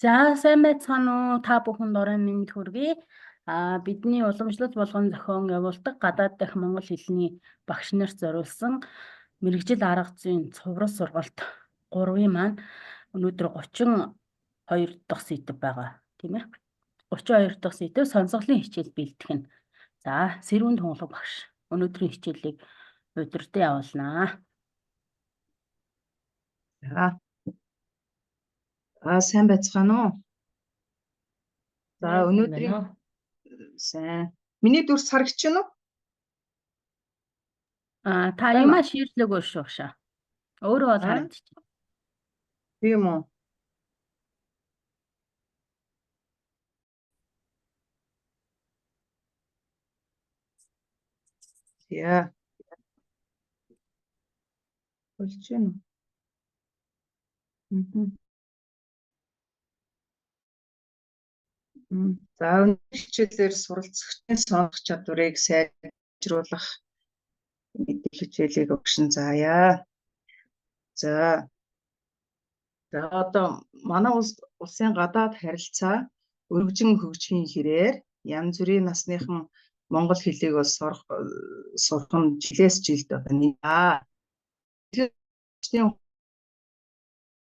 За сайн байцгаана уу? Та бүхэнд оройн мэнд хүргэе. Бидний уламжлалт болгон зохион явуулдаг гадаад дахь монгол хэлний багш нарт зориулсан мэргэжил арга зүйн цуврал сургалт 3-ын маань өнөөдөр 32 дахь сэдэв байгаа, тийм ээ. 32 дахь сэдэв сонсголын хичээл бэлтгэх нь. За, Сэрүүн Тунгалаг багш өнөөдрийн хичээлийг удирдах явуулнаа. За. За, сайн байцгаана уу? За, өнөөдрийн сайн. Миний дүрс харагдаж байна уу? Та Байна юмаа уу? ширлээгүй шүү багшаа. Өөрөө бол Аа? харагдчих. Тийм үү? Яа. Болж байна уу? Мгм. За, өнөөдрийн хичээлээр суралцагчдын сонсох чадварыг сайжруулах мэдээлэл хичээлийг өгшин заая. За. За, одоо манай улсын гадаад харилцаа өргөжин хөгжихийн хэрээр янз бүрийн насныхан монгол хэлийг бол сурах нь жилээс жилд одоо нэг. Тэгэхээр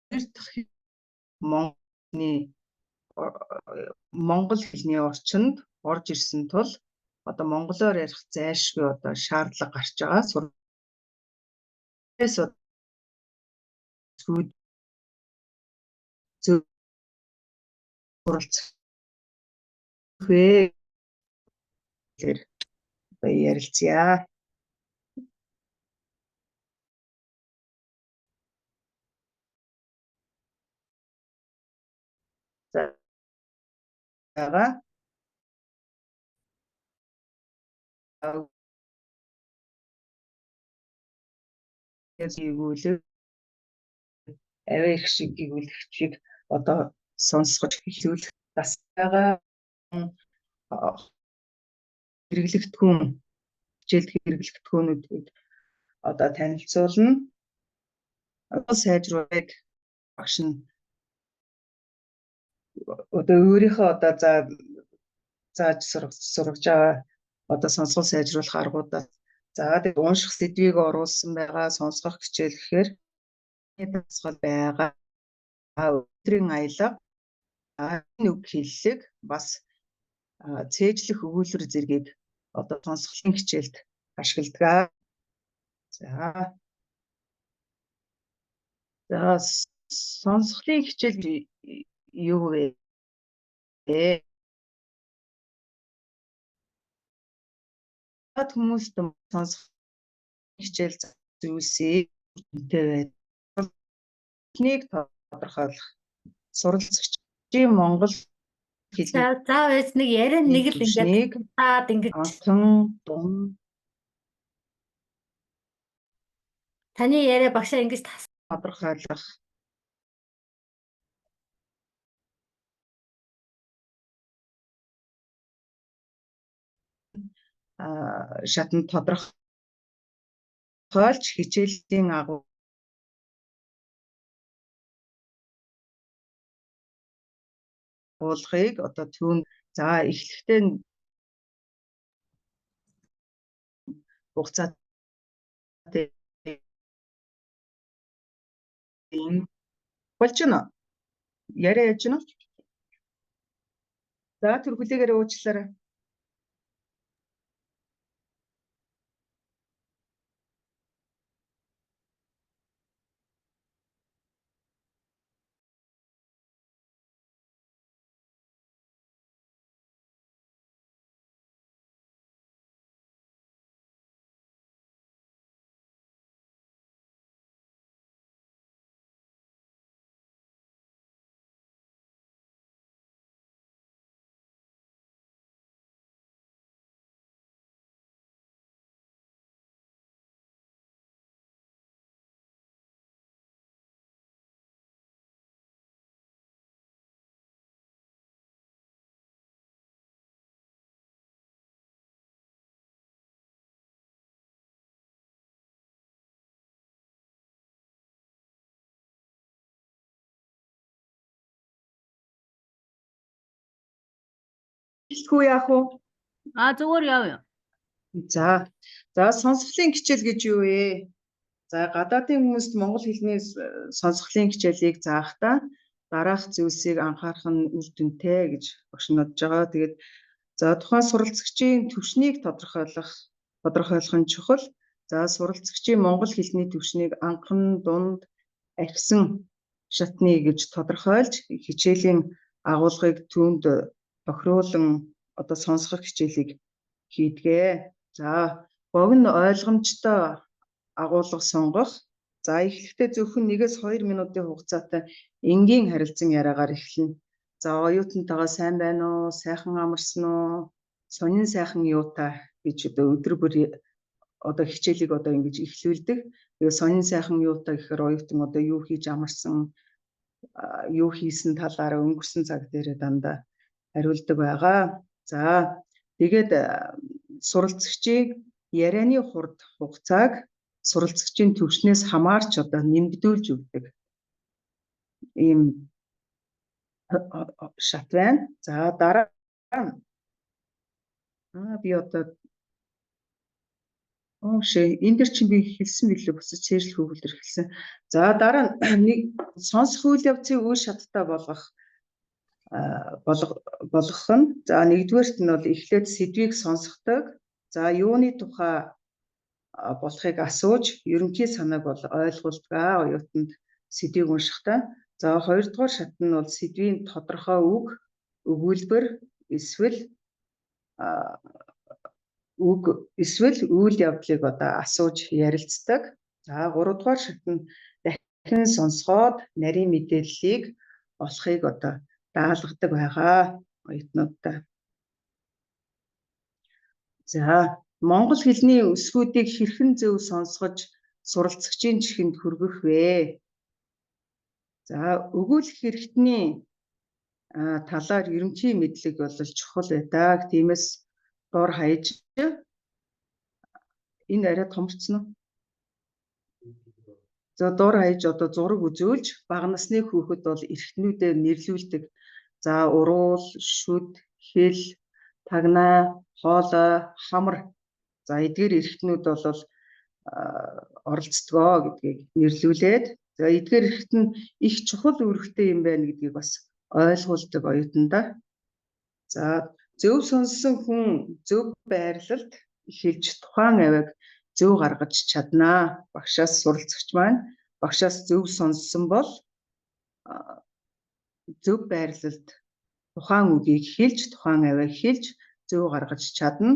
хоёр дахь монгол хэлний орчинд орж ирсэн тул одоо монголоор ярих зайлшгүй одоо шаардлага гарч байгаа. Суралцах вэ гэхээр одоо ярилцъя. За байгаа. Гүйгүүлэг авиа их шиг гүйгүүлэгчийг одоо сонсгож эхлүүлэх бас байгаа хэрэглэгдэхүүн хичээлд хэрэглэгдэхүүнүүдийг одоо танилцуулна. Одоо сайжруулах багш нь одоо өөрийнхөө одоо зааж сургаж байгаа одоо сонсгол сайжруулах аргуудаа за тэгээд унших сэдвийг оруулсан байгаа, сонсгох хичээл гэхээр дасгал байгаа. Өдрийн аялга, үг хэллэг бас цээжлэх өгүүлбэр зэргийг одоо сонсголын хичээлд ашигладаг. За. За, сонсголын хичээл юу вэ? Хүмүүст сонсох хичээл зүйлсийг үнэтэй байдаг. Эхнийг тодорхойлох. Суралцагчийн монгол хэлний За байж нэг яриа нэг л ингээд таад ингэж анхан дун таны яриа багшаа ингэж тас тодорхойлох. Шатанд тодорхойлж хичээлийн агуулгыг одоо түүн за эхлэхдээ хугацаатай болж байна уу? Яриа яаж байна уу? За, тэр хүлээгээрээ уучлаарай. Эхлэх үү, яах вэ? А, зүгээр яв. За. За, сонсголын хичээл гэж юу вэ? За, гадаадын хүмүүст монгол хэлний сонсголын хичээлийг заахдаа дараах зүйлсийг анхаарах нь үр дүнтэй гэж багш нь бодож байгаа. Тэгээд за, тухайн суралцагчийн түвшнийг тодорхойлох нь чухал. За, суралцагчийн монгол хэлний түвшнийг анхан, дунд, ахисан шатны гэж тодорхойлж хичээлийн агуулгыг түүнд тохируулан одоо сонсгох хичээлийг хийдэг. За, богино ойлгомжтой агуулга сонгох. За, эхлэхдээ зөвхөн 1-2 минутын хугацаатай энгийн харилцан яриагаар эхэлнэ. За, оюутантайгаа сайн байна уу? Сайхан амарсан уу? Сонин сайхан юутай гэж одоо өдөр бүр одоо хичээлийг одоо ингэж эхлүүлдэг. Тэгээ сонин сайхан юутай гэхээр оюутан одоо юу хийж амарсан, юу хийсэн талаараа өнгөрсөн цаг дээрээ дандаа хариулдаг байгаа. За, тэгээд суралцагчийг ярианы хурд хугацааг суралцагчийн түвшнээс хамаарч одоо нэмэгдүүлж өгдөг ийм шат байна. За, дараа нь би одоо энэ дэр чинь би хэлсэн билүү, бусад цээжлэх өгүүлбэр хэлсэн. За, дараа нь нэг сонсох үйл явцыг үе шаттай болгох болгох нь. За, нэгдүгээрт нь бол эхлээд сэдвийг сонсгодог. За, юуны тухай болохыг асууж ерөнхий санааг бол ойлгуулдаг оюутанд сэдвийг уншихдаа. За, хоёрдугаар шат нь бол сэдвийн тодорхой үг, өгүүлбэр эсвэл үг эсвэл үйл явдлыг одоо асууж ярилцдаг. За, гуравдугаар шат нь дахин сонсгоод нарийн мэдээллийг олохыг одоо даалгадаг байгаа оюутнуудаа. За, монгол хэлний үсгүүдийг хэрхэн зөв сонсгож суралцагчийн чихэнд хүргэх вэ? За, өгүүлэх хэрэгтний талаар ерөнхий мэдлэг бол чухал байдаг. Тиймээс дор хаяж энэ арай томорцсон уу? За, дор хаяж одоо зураг үзүүлж бага насны хүүхэд бол эрхтнүүдэд нэрлүүлдэг. За, уруул, шүд, хэл, тагнаа, хоолой, хамар. За, эдгээр эрхтнүүд бол оролцдгоо гэдгийг нэрлүүлээд, за, эдгээр эрхтэн их чухал үүрэгтэй юм байна гэдгийг бас ойлгуулдаг оюутандаа. За, зөв сонссон хүн зөв байрлалд хэлж тухайн авиаг зөв гаргаж чаднаа. Багшаас суралцагч маань багшаас зөв сонссон бол зөв байрлалд тухайн үгийг хэлж, тухайн авиаг хэлж зөв гаргаж чадна.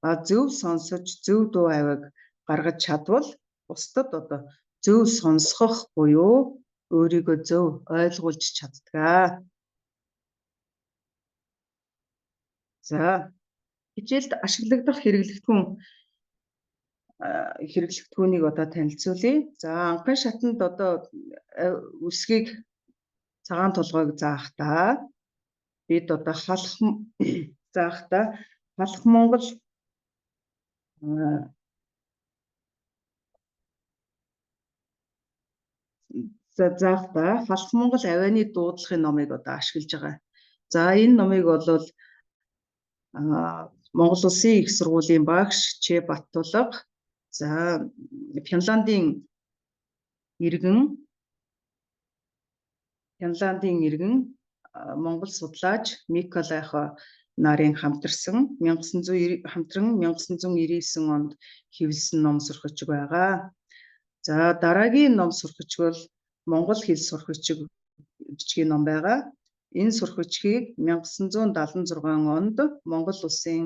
А зөв сонсож зөв дуу авиаг гаргаж чадвал бусдад одоо зөв сонсгох буюу өөрийгөө зөв ойлгуулж чаддаг. За, хичээлд ашиглагдах хэрэглэгдэхүүнийг одоо танилцуулъя. За, анхны шатанд одоо үсгийг цагаан толгойг заахтаа бид одоо халах заахтаа халах Монгол заахтаа халах Монгол авианы дуудлагын номыг одоо ашиглаж байгаа. За, энэ номыг бол Монгол Улсын их сургуулийн багш Ч Баттулга, за, Финландын иргэн Монгол судлаач Миколайхо нарын хамтарсан 1990 хамтран 1999 онд хэвлэсэн ном сурах байгаа. За, дараагийн ном сурах бол Монгол хэл сурах бичгийн ном байгаа. Энэ сурах бичгийг 1976 онд Монгол Улсын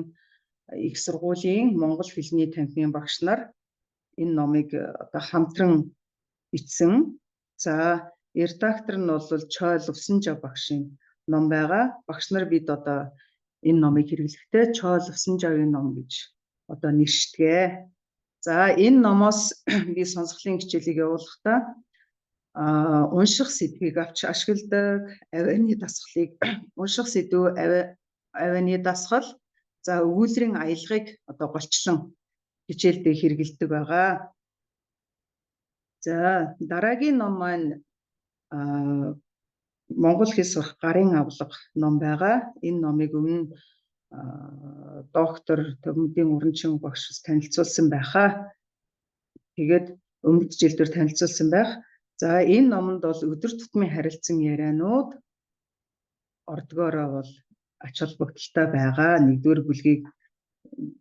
их сургуулийн монгол хэлний танхимын багш нар энэ номыг одоо хамтран бичсэн. За, редактор нь бол Чойл Увсанжав багшийн ном байгаа. Багш нар бид одоо энэ номыг хэрэглэхдээ Чойл Увсанжавын ном гэж одоо нэршдэг. За, энэ номоос би сонсголын хичээлийг явуулахдаа унших сэдвийг авч ашигладаг, авианы дасгалыг унших сэдв, авианы дасгал, за, өгүүлрийн аялгыг одоо голчлон хичээлдээ хэрэглэдэг байгаа. За, дараагийн ном маань Монгол хэл сурах гарын авлага ном байгаа. Энэ номыг өмнө Доктор Төгмөдийн Уранчин багш танилцуулсан байхаа. Тэгээд өмнөд хичээл дээр танилцуулсан байх. За, энэ номонд бол өдөр тутмын харилцан ярианууд ордгоороо бол ач холбогдолтой байгаа. Нэгдүгээр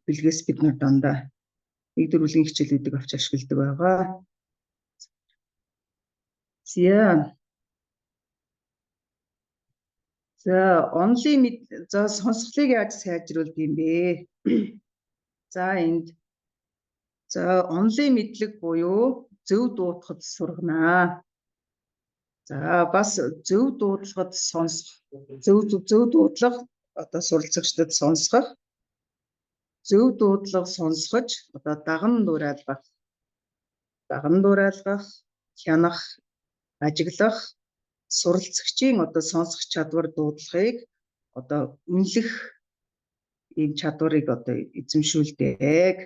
бүлгээс бид нар дандаа нэгдүгээр бүлгийн хичээлүүдийг авч ашигладаг байгаа. За. За, онолын за, сонсголыг яаж сайжруулах юм бэ? За, энд за онолын мэдлэг буюу зөв дуудахад сурганаа. За, бас зөв дуудлагад сонсох, зөв дуудлага одоо суралцагчдад сонсгох, зөв дуудлага сонсгож одоо даган дуурайлгах, хянах, ажиглах, суралцагчийн одоо сонсох чадвар, дуудлагыг одоо үнэлэх ийм чадварыг одоо эзэмшүүлдэг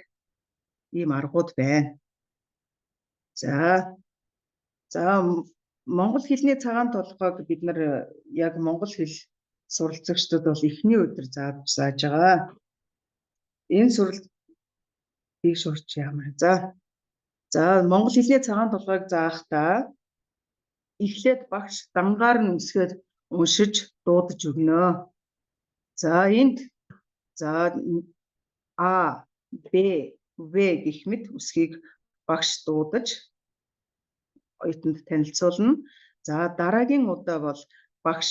ийм аргууд байна. За, монгол хэлний цагаан толгойг бид нар яг монгол хэл суралцагчдад бол эхний өдөр зааж байгаа. Энэ сурал тийш урч ямар. За, монгол хэлний цагаан толгойг заахтаа эхлээд багш дангаар нь үсгээд уншиж дуудаж өгнө. За, энд за А, Б, В гэх мэт үсгийг багш дуудаж оюутанд танилцуулна. За, дараагийн удаа бол багш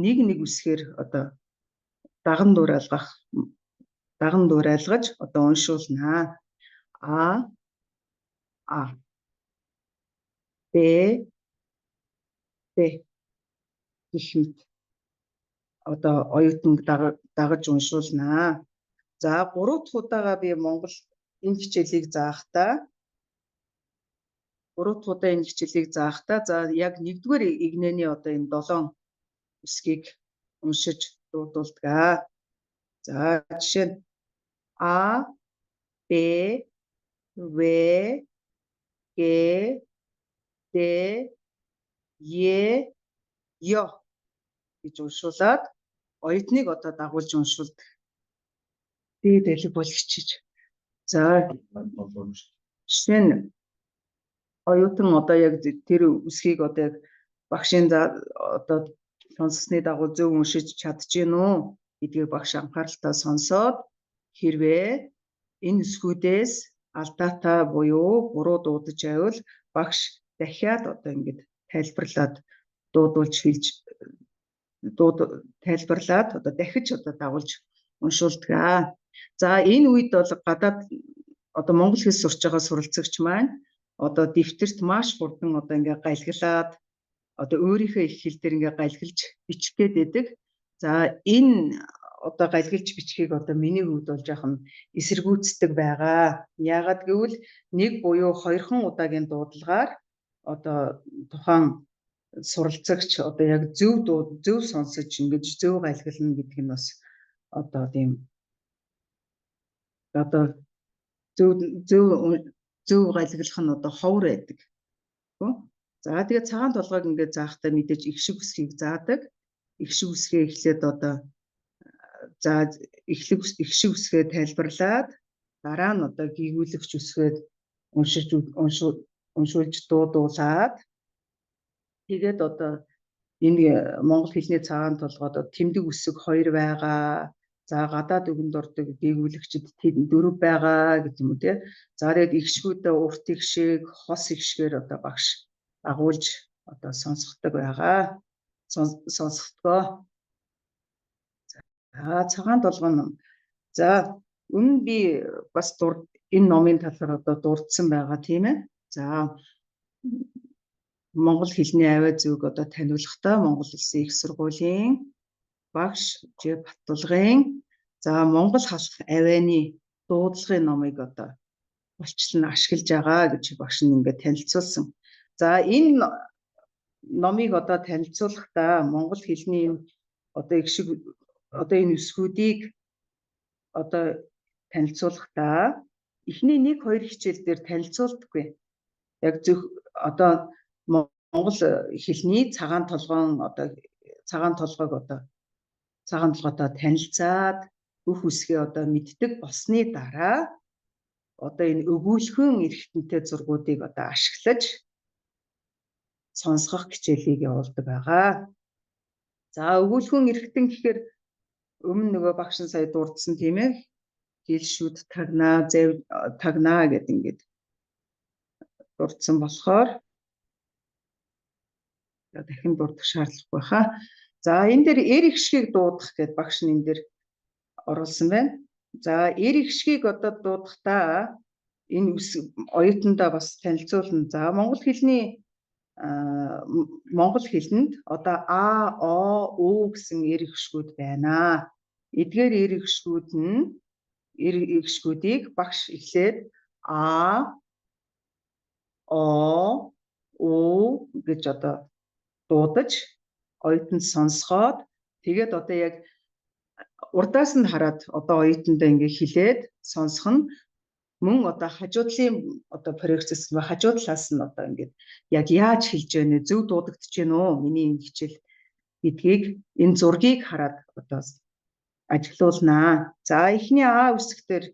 нэг нэг үсгээр одоо даган дуурайлгаж одоо уншуулнаа. А, А, Б, Б гэх мэт одоо оюутанг дагаж уншуулнаа. За, гурав дахь удаага би монгол энэ хичээлийг заахтаа, гурав дахь удаа энэ хичээлийг заахтаа, за, яг нэгдүгээр эгнээний одоо энэ долоон үсгийг уншиж дуудуулдаг. За, жишээ нь А, Б, В, Г, Д, Е, Ё гэж уншуулад оюутныг одоо дагуулж уншуулдаг. Дээд алиг бол хичээж. За, жишээ нь оюутан одоо яг тэр үсгийг одоо яг багшийн одоо сонссны дагуу зөв уншиж чадаж гин үү гэдгийг багш анхааралтай сонсоод, хэрвээ энэ үсгүүдээс алдаатай буюу буруу дуудаж байвал багш дахиад одоо ингэж тайлбарлаад дуудуулж хэлж тайлбарлаад одоо дахиж одоо дагуулж уншуулдаг. За, энэ үед бол гадаад одоо монгол хэл сурч байгаа суралцагч маань одоо дэвтэрт маш хурдан одоо ингээ галиглаад, одоо өөрийнхөө эх хэл дээр ингээ галиглаж бичих гээд байдаг. За, энэ одоо галиглаж бичихийг одоо миний хувьд бол жоохон эсэргүүцдэг байгаа. Яагаад гэвэл нэг буюу хоёрхан удаагийн дуудлагаар одоо тухайн суралцагч одоо яг зөв сонсож, ингэж зөв галиглана гэдэг нь бас одоо тийм одоо зөв галиглах нь одоо ховор байдаг. За, тэгээд цагаан толгойг ингээд заахтаа мэдээж эгшиг үсгийг заадаг. Эгшиг үсгээ эхлээд одоо за эхлэг эгшиг үсгээ тайлбарлаад, дараа нь одоо гийгүүлэгч үсгээд уншиж уншуулж дуудуулаад, тэгээд одоо энэ монгол хэлний цагаан толгойд тэмдэг үсэг хоёр байгаа. За, гадаад үгэнд ордог гийгүүлэгчид дөрөв байгаа гэдэг юм уу, тий. За, тэгээд эгшгүүдээ урт эгшиг, хос эгшгээр одоо багш агуулж одоо сонсгодог байгаа. Сонсгодгоо. За, цагаан толгой ном. За, өмнө би бас энэ номын талаар одоо дурдсан байгаа, тийм ээ. За, монгол хэлний авиа зүйг одоо таниулахдаа Монгол Улсын их сургуулийн багш Ж Баттулгын за Монгол халах авианы дуудлагын номыг одоо голчлон ашиглаж байгаа гэж багш нь ингээд танилцуулсан. За, энэ номыг одоо танилцуулахдаа монгол хэлний одоо эгшиг, одоо энэ үсгүүдийг одоо танилцуулахдаа эхний 1 2 хичээл дээр танилцуулдаггүй. Яг зөв одоо монгол хэлний цагаан толгоон одоо цагаан толгойг одоо цагаан толгойтой танилцаад Бүх үсгээ одоо мэддэг болсны дараа одоо энэ өгүүлхэн эргэтэнтэй зургуудыг одоо ашиглаж сонсгох хичээлийг явуулдаг байгаа. За, өгүүлхэн эргэтэн гэхээр өмнө нөгөө багш нь сая дурдсан, тийм ээ. Хэл шүд тагнаа, зав тагнаа гэдэг ингээд дурдсан болохоор дахин дурдах шаардлагагүй хаа. За, энэ дээр эр эгшгийг дуудах гэд багш нь энэ дээр оруулсан байна. За, эр эгшгийг одоо дуудахдаа энэ оюутандаа бас танилцуулна. За, монгол хэлэнд одоо а, о, у гэсэн эр эгшгүүд байна. Эдгээр эр эгшгүүд нь эр эгшгүүдийг багш эхлээд а, о, у гэж одоо дуудаж оюутанд сонсгоод, тэгээд одоо яг урдаас нь хараад одоо оюутандаа ингээ хэлээд сонсох нь мөн одоо хажуу талын одоо процесс, хажуу талаас нь одоо ингээд яг яаж хэлж байна вэ, зөв дуудагдаж байна уу миний энэ хичээл гэдгийг энэ зургийг хараад одоо ажиглуулнаа. За, эхний А үсгээр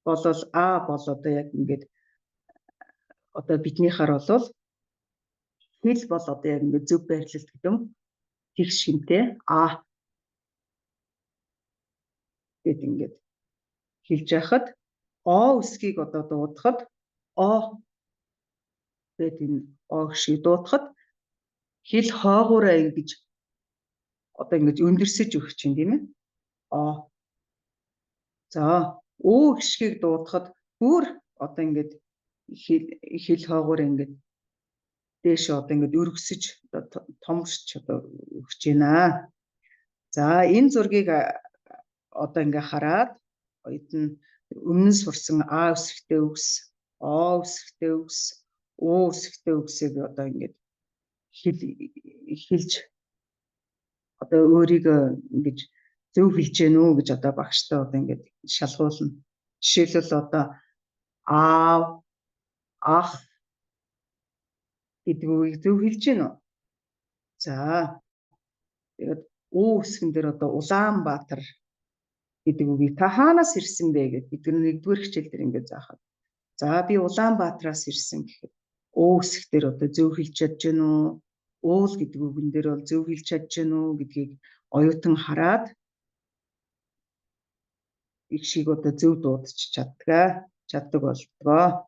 болол А бол одоо яг ингээд одоо биднийхаар болол хэл бол одоо яг ингээд зөв байрлалт гэдэг юм тэгш шинтэй А гэд ингээд хэлж яхад, О үсгийг одоо дуудахад О гэд энэ О гişийг дуудахад хэл хоогоороо ингэж одоо ингэж өндөрсөж өгч чинь, тийм ээ. О. За, Ө гişгийг дуудахад бүр одоо ингээд хэл хоогоор ингээд дээшээ одоо ингээд өргөсөж, одоо томорч одоо өгч байна. За, энэ зургийг одоо ингээ хараад оюутан өмнө нь сурсан А үсэгтэй үгс, О үсэгтэй үгс, У үсэгтэй үгсийг одоо ингээд хэлж одоо өөрийгөө ингэж зөв хэлж гэнэ үү гэж одоо багштай одоо ингээд шалгуулна. Жишээлбэл, одоо аав, ах гэдэг үгийг зөв хэлж гэнэ үү? За, тэгээд У үсгэн дээр одоо Улаанбаатар гэдэг үгийг та хаанаас ирсэн бэ гэд бид нэгдүгээр хичээл дээр ингээд заахад, за, би Улаанбаатараас ирсэн гэхэд Өө үсэг дээр одоо зөв хэлж чадж гэнэ үү? Уул гэдэг үгэн дээр бол зөв хэлж чадж гэнэ үү гэдгийг оюутан хараад их шиг одоо зөв дуудаж чаддаг болдгоо.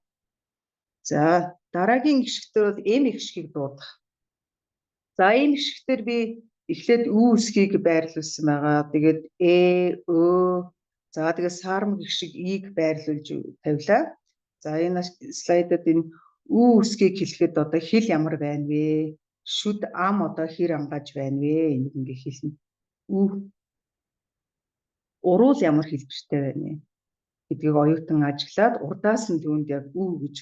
За, дараагийн гишгтэр бол эм гишгийг дуудах. За, эм гишгтэр би эхлээд ү үсгийг байрлуулсан байгаа. Тэгээд э, өө, за, тэгээд сарм гих шиг ийг байрлуулж тавилаа. За, энэ слайдад энэ ү үсгийг хэлэхэд одоо хэл ямар байна вэ? Шүд ам одоо хэр ангаж байна вэ? Энийг ингээ хэлнэ. Ү уруул ямар хэлбэртэй байна вэ гэдгийг оюутан ажиглаад урдаас нь түүнд яг ү гэж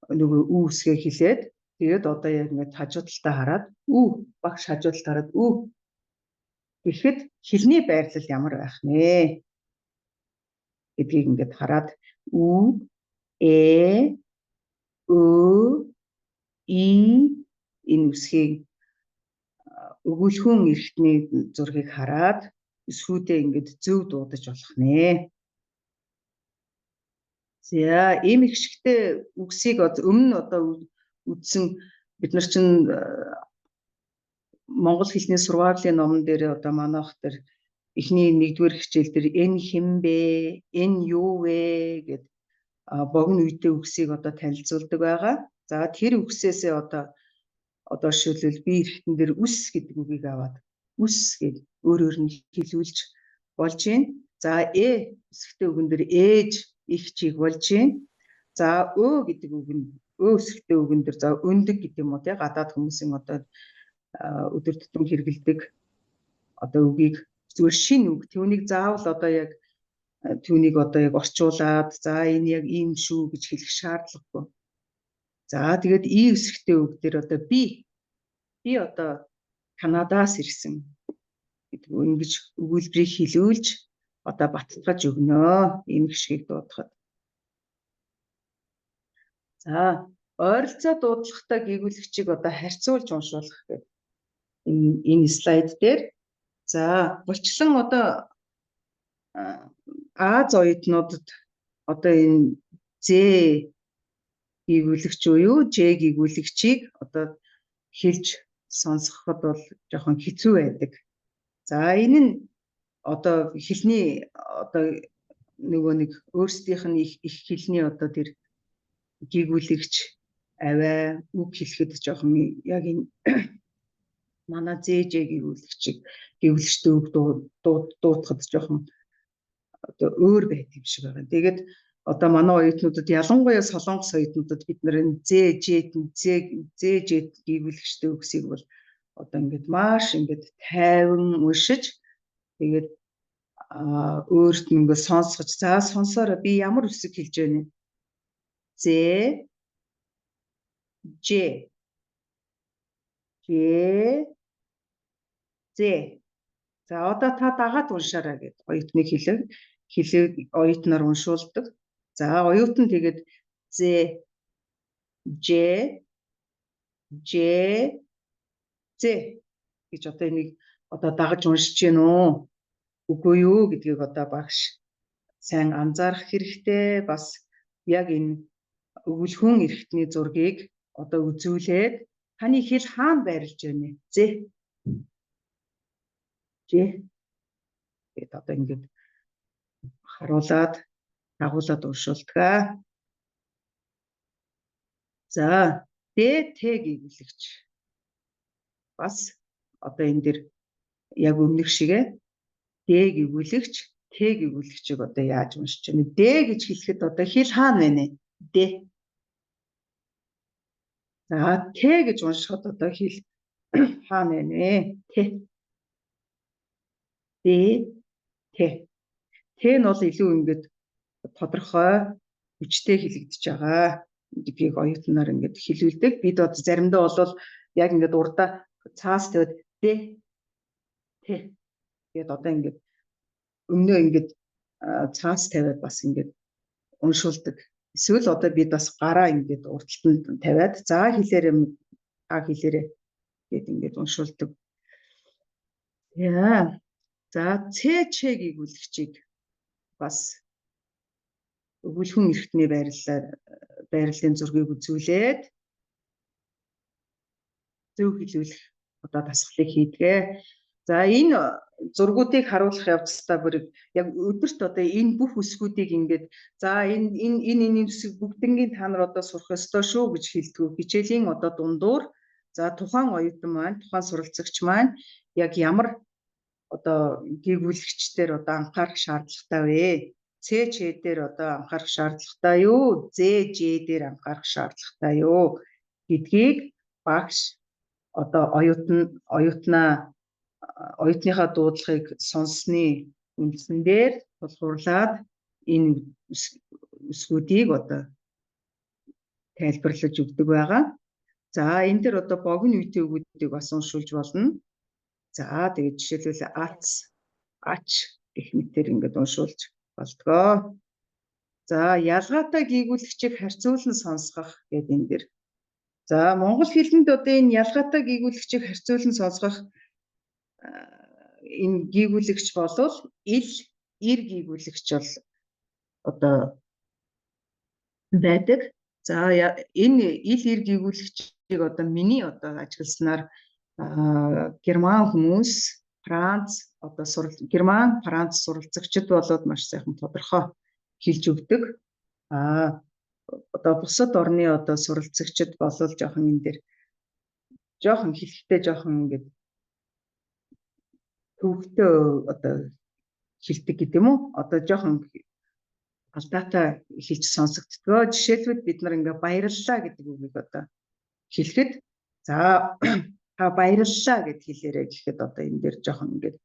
нөгөө ү үсгээ хэлээд, тэгээд одоо яг ингээд хажуу талдаа хараад ү, багш хажуу талд хараад ү гэхэд хэлний байрлал ямар байх нэ гэдгийг ингээд хараад ү, э, өө, и энэ үсгийг өгүүлхүүн эрхтний зургийг хараад эсхүүдээ ингээд зөв дуудаж болох нэ. За, ийм их шигтэй үгсийг өмнө одоо үзсэн бид нар чинь монгол хэлний сургаалын номон дээр одоо манайх дээр эхний нэгдүгээр хичээл дээр энэ хэн бэ? Энэ юу вэ гэд богино үедээ үгсийг одоо танилцуулдаг байгаа. За, тэр үгсээсээ одоо жишээлбэл би эргэтэн дээр үс гэдэг үгийг аваад үс гэж өөрөөр нь хэлүүлж болж байна. За, э үсгтэй үгэн дээр ээж, их чиг болж байна. За, өө гэдэг үг нь өө үсгтэй үгэн дээр, за, өндөг гэдэг юм уу, тий, гадаад хүмүүсийн одоо өдөр тутам хэрэгэлдэг одоо үгийг, зүгээр шинэ үг, түүнийг заавал одоо яг түүнийг одоо яг орчуулад, за, энэ яг ийм шүү гэж хэлэх шаардлагагүй. За, тэгээд и үсгтэй үг дээр одоо би одоо Канадаас ирсэн гэдэг ингэж өгүүлбэрийг хэлүүлж одоо баттгаж өгнө ийм гишгийг дуудахад. За, ойролцоо дуудлагатай гийгүүлэгчийг одоо харьцуулж уншуулах гэдэг энэ слайд дээр, за, булчлан одоо Ази оюутнуудад одоо энэ З гийгүүлэгч буюу Ж гийгүүлэгчийг одоо хэлж сонсгоход бол жоохон хэцүү байдаг. За, энэ нь одоо хэлний одоо нөгөө нэг өөрсдийнх нь эх хэлний одоо тэр гийгүүлэгч авиа үг хэлэхэд жоохон яг энэ манай ЗЖ гийгүүлэгчийг гийгүүлэгчтэй үг дуутахад жоохон одоо өөр байдаг юм шиг байна. Тэгээд одоо манай оюутнуудад, ялангуяа Солонгос оюутнуудад бид нар энэ З Ж З З Ж гийгүүлэгчтэй үгсийг бол одоо ингээд маш ингээд тайван уншиж, тэгээд өөрт нь ингээд сонсгож, за, сонсоорой, би ямар үсэг хэлж байна вэ? З Ж Ж З. За, одоо та дагаад уншаарай гэд оюутныг хэлэг хэлэг оюутнаар уншуулдаг. За, оюутан тэгээд З Ж Ж З гэж одоо энийг одоо дагаж уншиж гин үү, үгүй юу гэдгийг одоо багш сайн анзаарах хэрэгтэй. Бас яг энэ өгүүлэхүүн эрхтний зургийг одоо үзүүлээд таны хэл хаана байрлаж байна вэ? З Ж гэд одоо ингээд харуулад, дагуулад уншуулдаг. За, Д Т гийгүүлэгч. Бас одоо энэ дэр яг өмнөх шигээ Д гийгүүлэгч, Т гийгүүлэгчийг одоо яаж уншиж байна? Д гэж хэлэхэд одоо хэл хаана байна вэ? Д. За, Т гэж уншихад одоо хэл хаана байна вэ? Т. Д Т. Т нь бол илүү ингээд тодорхой, хүчтэй хэлэгдэж байгаа гэдгийг оюутнаар ингээд хэлүүлдэг. Бид одоо заримдаа бол яг ингээд урдаа цаас тавиад Д Т гээд одоо ингээд өмнөө ингээд цаас тавиад бас ингээд уншуулдаг. Эсвэл одоо бид бас гараа ингээд урдталт нь тавиад, за, хэлээрээ, та хэлээрээ гээд ингээд уншуулдаг. Яа. За, Ц Ч гийгүүлэгчийг бас өгүүлэхүүн эрхтний байрлалаар байрлалын зургийг үзүүлээд зөв хэлүүлэх одоо дасгалыг хийдэг. За, энэ зургуудыг харуулах явцдаа бүр яг өдөрт одоо энэ бүх үсгүүдийг ингээд, за, энэ энэ энэ энэ үсэг бүгднгийн та нар одоо сурах ёстой шүү гэж хэлдэг. Хичээлийн одоо дундуур, за, тухайн оюутан маань, тухайн суралцагч маань яг ямар одоо гийгүүлэгчдээр одоо анхаарах шаардлагатай вэ? Ц Ч дээр одоо анхаарах шаардлагатай юу? З Ж дээр анхаарах шаардлагатай юу гэдгийг багш одоо оюутнаа оюутныхаа дуудлагыг сонссны үндсэн дээр тулгуурлаад энэ үсгүүдийг одоо тайлбарлаж өгдөг байгаа. За, энэ дээр одоо богино үетэй үгүүдийг бас уншуулж болно. За, тэгээд жишээлбэл ац, ач гэх мэтээр ингээд уншуулж болдгоо. За, ялгаатай гийгүүлэгчийг харьцуулан сонсгох гэдэг энэ дэр. За, монгол хэлэнд одоо энэ ялгаатай гийгүүлэгчийг харьцуулан сонсгох энэ гийгүүлэгч болвол ил, ир гийгүүлэгч бол одоо байдаг. За, энэ ил, ир гийгүүлэгчийг одоо миний одоо ажигласнаар герман хүмүүс, Франц одоо сурал герман, Франц суралцагчид болоод маш сайхан тодорхой хэлж өгдөг. Одоо бусад орны одоо суралцагчид болол жоохон энэ дээр жоохон хэлэхдээ жоохон ингээд төвөгтэй одоо хэлдэг гэдэг юм уу? Одоо жоохон алдаатай хэлж сонсогддгоо. Жишээлбэл, бид нар ингээ баярлалаа гэдэг үгийг одоо хэлэхэд, за, та баярлалаа гэд хэлээрэй гэхэд одоо энэ дээр жоохон ингээд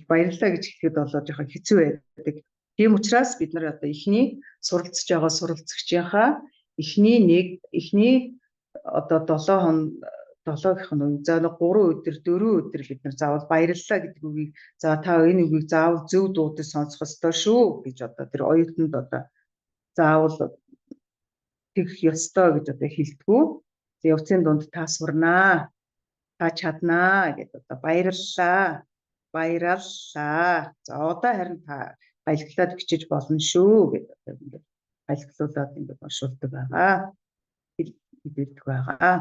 баярлалаа гэж хэлэхэд болоо жоохон хэцүү байдаг. Тийм учраас бид нар одоо эхний суралцж байгаа суралцагчийнхаа эхний нэг эхний одоо 7 хоног, 7 гэх нь за нэг 3 өдөр, 4 өдөр бид нар заавал баярлалаа гэдэг үгийг, за, та энэ үгийг заавал зөв дуудаж сонсох ёстой шүү гэж одоо тэр оюутанд одоо заавал тэгэх ёстой гэж одоо хэлдэггүй. Явцын дунд та сурнаа. Та чаднаа гэд одоо баярлалаа. Баярлалаа. За одоо харин та галиглаад бичиж болно шүү гэдэг одоо ингээд галиглуулад ингээд уншуулдаг байгаа. Хэлдэг байгаа.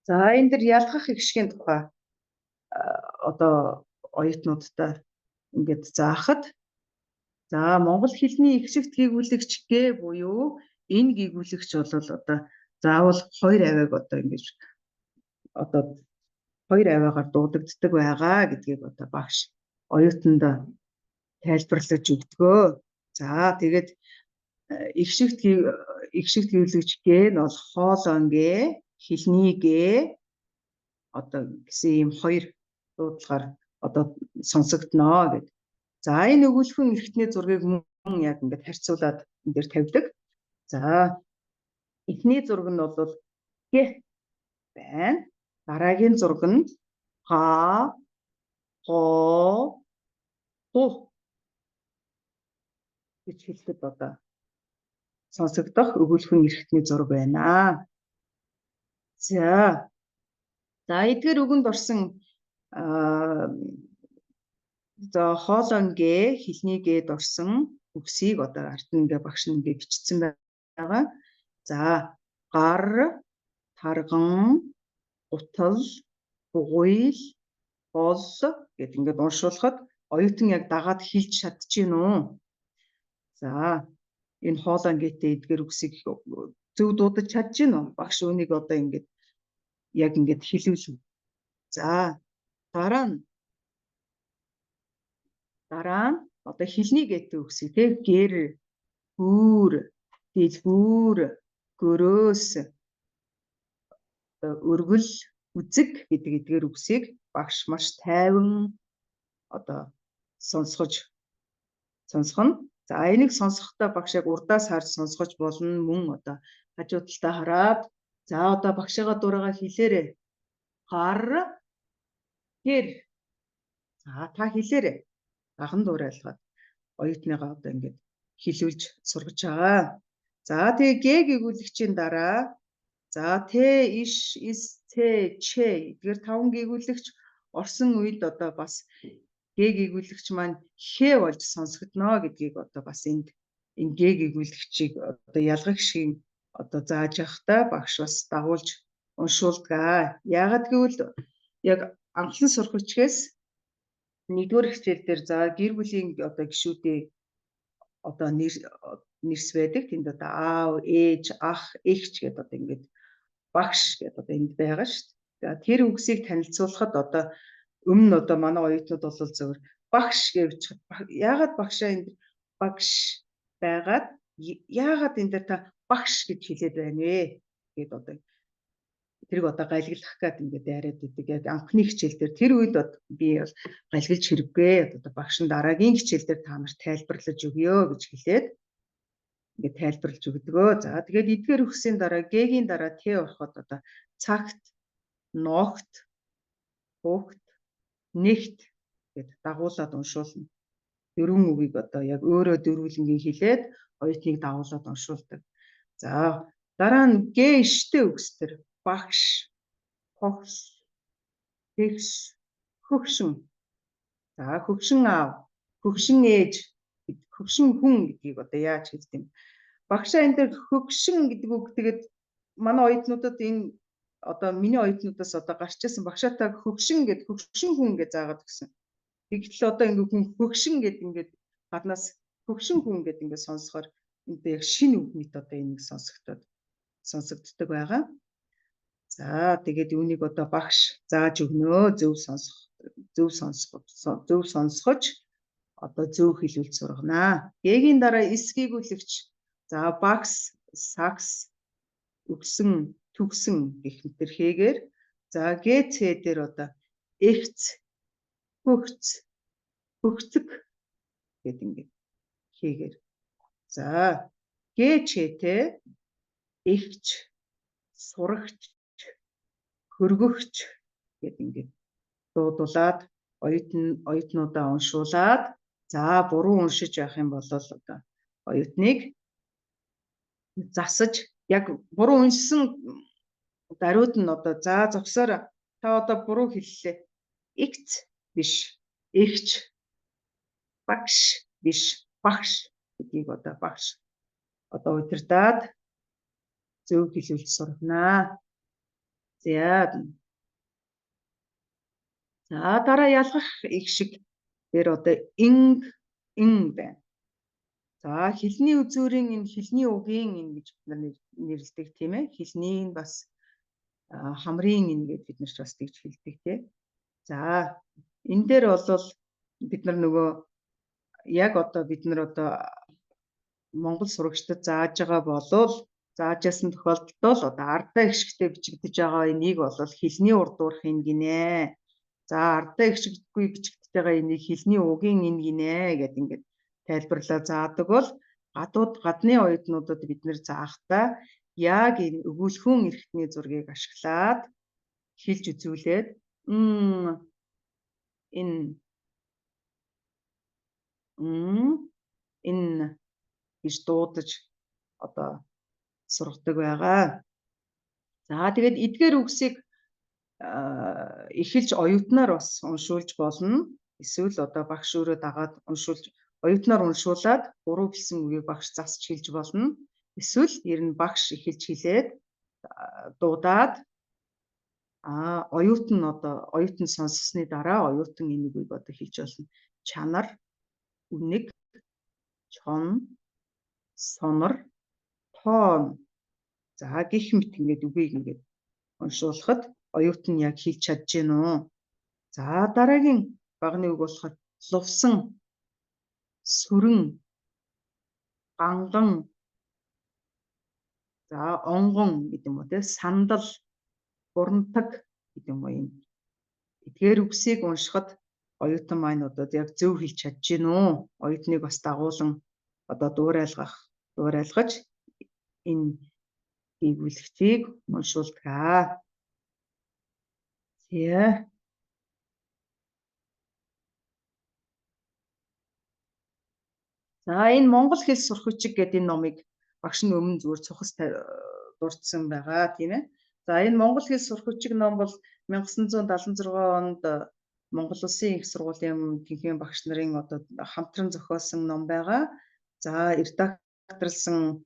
За энэ дэр ялгах эгшгийн тухай одоо оюутнуудтай ингээд заахад за монгол хэлний эгшигт гийгүүлэгч гэ буюу энэ гийгүүлэгч бол одоо заавал хоёр авиаг одоо ингэж одоо хоёр авиагаар дуудагддаг байгаа гэдгийг одоо багш оюутанд тайлбарлаж өгдөгөө. За тэгээд эгшигт гийгүүлэгч гэ нь бол хоолойн гэ, хэлний гэ одоо гэсэн ийм хоёр дуудлагаар одоо сонсогдноо гэд. За энэ өгүүлхэн эрхтний зургийг мөн яг ингээд харьцуулаад энэ дээр тавьдаг. За эхний зураг нь бол гэ байна. Дараагийн зураг нь га, го, гу гэж хэлэхэд одоо сонсогдох өгүүлхэн эрхтний зураг байна. За. За эдгээр үгэнд орсон за хоолойн гэ, хэлний гэд орсон үгсийг одоо ард нь ингээ багш нь ингээ бичсэн байгаа. За гар, тарган, гутал, бугуйл, бол гэд ингээд уншуулхад оюутан яг дагаад хэлж чадчихэв үү? За энэ хоолойн гээтэй эдгээр үгсийг зөв дуудаж чадчихэв үү? Багш үүнийг одоо ингээд яг ингээд хэлүүлнэ. За дараа нь одоо хэлний гэдэг үгсийг те гэр, гүүр, дэлгүүр, гөрөөс, өргөл, үзэг гэдэг эдгээр үгсийг багш маш тайван одоо сонсгож сонсгоно. За энийг сонсохдоо багш яг урдаас харж сонсгож болно, мөн одоо хажуу талдаа хараад за одоо багшигаа дураагаа хэлээрэй. Гар, гэр. За та хэлээрэй. Даган дуурайлгаад оюутныгаа одоо ингээд хэлүүлж сургаж байгаа. За тэгээ гэ гийгүүлэгчийн дараа за т, иш, ис, ц, ч эдгээр таван гийгүүлэгч орсон үед одоо бас гэ гийгүүлэгч маань хэ болж сонсогдно гэдгийг одоо бас энд энэ гэ гийгүүлэгчийг одоо ялгах шиг одоо зааж явахдаа багш бас дагуулж уншуулдаг. Яагаад гэвэл яг анхлан сурах хүчгээс нэгдүгээр хичээл дээр за гэр бүлийн одоо гишүүдийн одоо нэрс байдаг. Тэнд одоо аав, ээж, ах, эгч гэдэг одоо ингээд багш гэдэг одоо энд байгаа шүү дээ. Тэр үгсийг танилцуулахад одоо өмнө нь одоо манай оюутнууд бол зөвхөн багш гэж яагаад багшаа энэ багш байгаад яагаад энэ дээр та багш гэж хэлээд байна вэ гэд одоо тэрийг одоо галиглах гээд ингээд яриад идэг. Яг анхны хичээл дээр тэр үед би бол галиглж хэрэггүй. Одоо багш нь дараагийн хичээл дээр та нарт тайлбарлаж өгье гэж хэлээд ингээд тайлбарлаж өгдөгөө. За тэгээд эдгээр үгсийн дараа г-ийн дараа т ороход одоо цагт, ногт, хугт, нэгт гэд дагуулад уншуулна. Дөрвөн үгийг одоо яг өөрөө дөрвөлнгийн хэлээд оюутныг дагуулад уншуулдаг. За дараа нь г штэ үгс төр багш, хогс, тэгш, хөгшин. За хөгшин аав, хөгшин ээж, хөгшин хүн гэдгийг одоо яаж хэлдэг юм? Багшаа энэ дээр хөгшин гэдэг үг тэгээд манай оюутнуудад энэ одоо миний оюутнуудаас одоо гарч ирсэн багшаатай хөгшин гэд хөгшин хүн гэж заагаад өгсөн. Тэгтэл одоо ингээ хүн хөгшин гэд ингээд гаднаас хөгшин хүн гэд ингээд сонсохоор энэ яг шинэ үг мэт одоо энийг сонсогддог байгаа. За тэгээд үүнийг одоо багш зааж өгнө. Зөв сонсох, зөв сонсох, зөв сонсгож одоо зөв хэлүүлж сургана. Г-ийн дараа эс гийгүүлэгч за багс, сакс, өгсөн, төгсөн гэх мэтэр хийгээр за Г, Ц дээр одоо эгц, хөгц, хөгцөг гэд ингээд хийгээр. За Г, Ч Т эгч, сурагч, хөргөгч гэд ингээд дуудуулаад оюутнуудаа уншуулад за буруу уншиж явах юм бол одоо оюутныг засаж яг буруу уншсан даруйд нь одоо за зогсоор та одоо буруу хэллээ. Эгц биш эгч, багш биш багш гэдгийг одоо багш одоо удирдаад зөв хэлүүлж сурнаа. За. За дараа ялгах их шиг дээр одоо инг ин байна. За хэлний үзүүрийн энэ хэлний угийн ин гэж бид нар нэрлэдэг тийм ээ. Хэлний нь бас хамрын ин гэж бид нар ч бас тэгж хэлдэг тийм. За энэ дээр бол бид нар нөгөө яг одоо бид нар одоо Монгол сурагчдад зааж байгаа болвол зааж ясан тохиолдолд бол одоо ардаа эгшигтэй бичигдэж байгаа энийг бол хэлний урдуурах ин гинэ. За ардаа эгшигдэггүй бичигдэж байгаа энийг хэлний угийн ин гинэ гэд ингээд тайлбарлаа заадаг бол гадууд гадны оюутнуудад бид нэр заахтаа яг энэ өгүүлэхүүн эрхтний зургийг ашиглаад хэлж үзүүлээд энэ энэ гэж дуудаж одоо сургадаг байгаа. За тэгээд эдгээр үгсийг эхэлж оюутнаар бас уншуулж болно. Эсвэл одоо багш өөрөө дагаад уншуулж оюутнаар уншуулад буруу хэлсэн үгийг багш засч хэлж болно. Эсвэл ер нь багш эхэлж хэлээд дуудаад оюутан одоо оюутан сонссны дараа оюутан энэ үгийг одоо хэлж болно. Чанар, үнэг, чон, сонор, тоон. За гих мэт ингээд үгийг ингээд уншуулахад оюутан яг хэлж чадж гин үү? За дараагийн багны үг болохоор лувсан, сүрэн, ганган, за онгон гэдэг юм уу те, сандал, бурантаг гэдэг юм уу энэ. Эдгээр үгсийг уншихад оюутан маань одоо яг зөв хэлж чадж гин үү? Оюутныг бас дагуулan одоо дуурайлгаж энэ гийгүүлэгчийг уншуулдаг. За. За энэ Монгол хэл сурах хүчиг гэдэг энэ номыг багш нь өмнө зүгээр цухас дурдсан байгаа тийм ээ. За энэ Монгол хэл сурах хүчиг ном бол 1976 онд Монгол Улсын их сургуулийн тэнхимийн багш нарын одоо хамтран зохиосон ном байгаа. За редакторлсан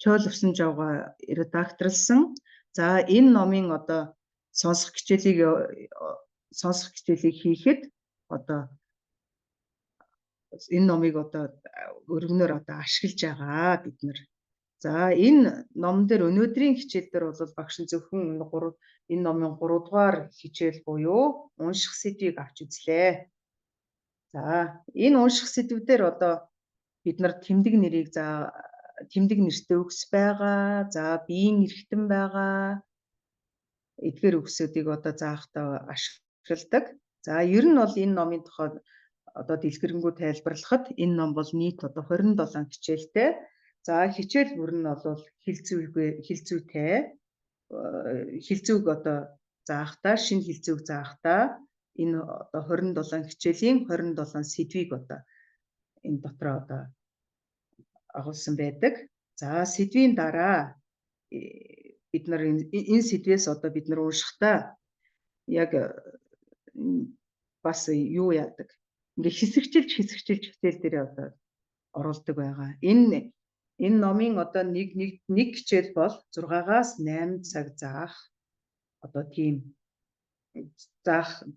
Чойловсон жавга редакторлсан. За энэ номын одоо сонсох хичээлийг хийхэд одоо энэ номыг одоо өргөнөөр одоо ашиглаж байгаа бид нар. За энэ номон дээр өнөөдрийн хичээл дээр бол багш нь зөвхөн энэ номын 3 дугаар хичээл буюу унших сэдвийг авч үзлээ. За энэ унших сэдвүүдээр одоо бид нар тэмдэг нэрийг за тэмдэг нэртэй үгс байгаа, за биеийн эрхтэн байгаа. Эдгээр үгсүүдийг одоо заахтаа ашигладаг. За ер нь бол энэ номын тухай одоо дэлгэрэнгүй тайлбарлахад энэ ном бол нийт одоо 27 хичээлтэй. За хичээл бүр нь бол хэл зүйтэй. Хэл зүйг одоо заахтаа, шинэ хэл зүйг заахтаа энэ одоо 27 хичээлийн 27 сэдвийг одоо энэ дотроо одоо агуулсан байдаг. За сэдвийн дараа бид нар энэ сэдвээс одоо бид нар уншихдаа яг бас юу яадаг? Ингээ хэсэгчилж хичээл дээрээ одоо оруулдаг байгаа. Энэ номын одоо нэг хичээл бол 6-аас 8 цаг заах одоо тийм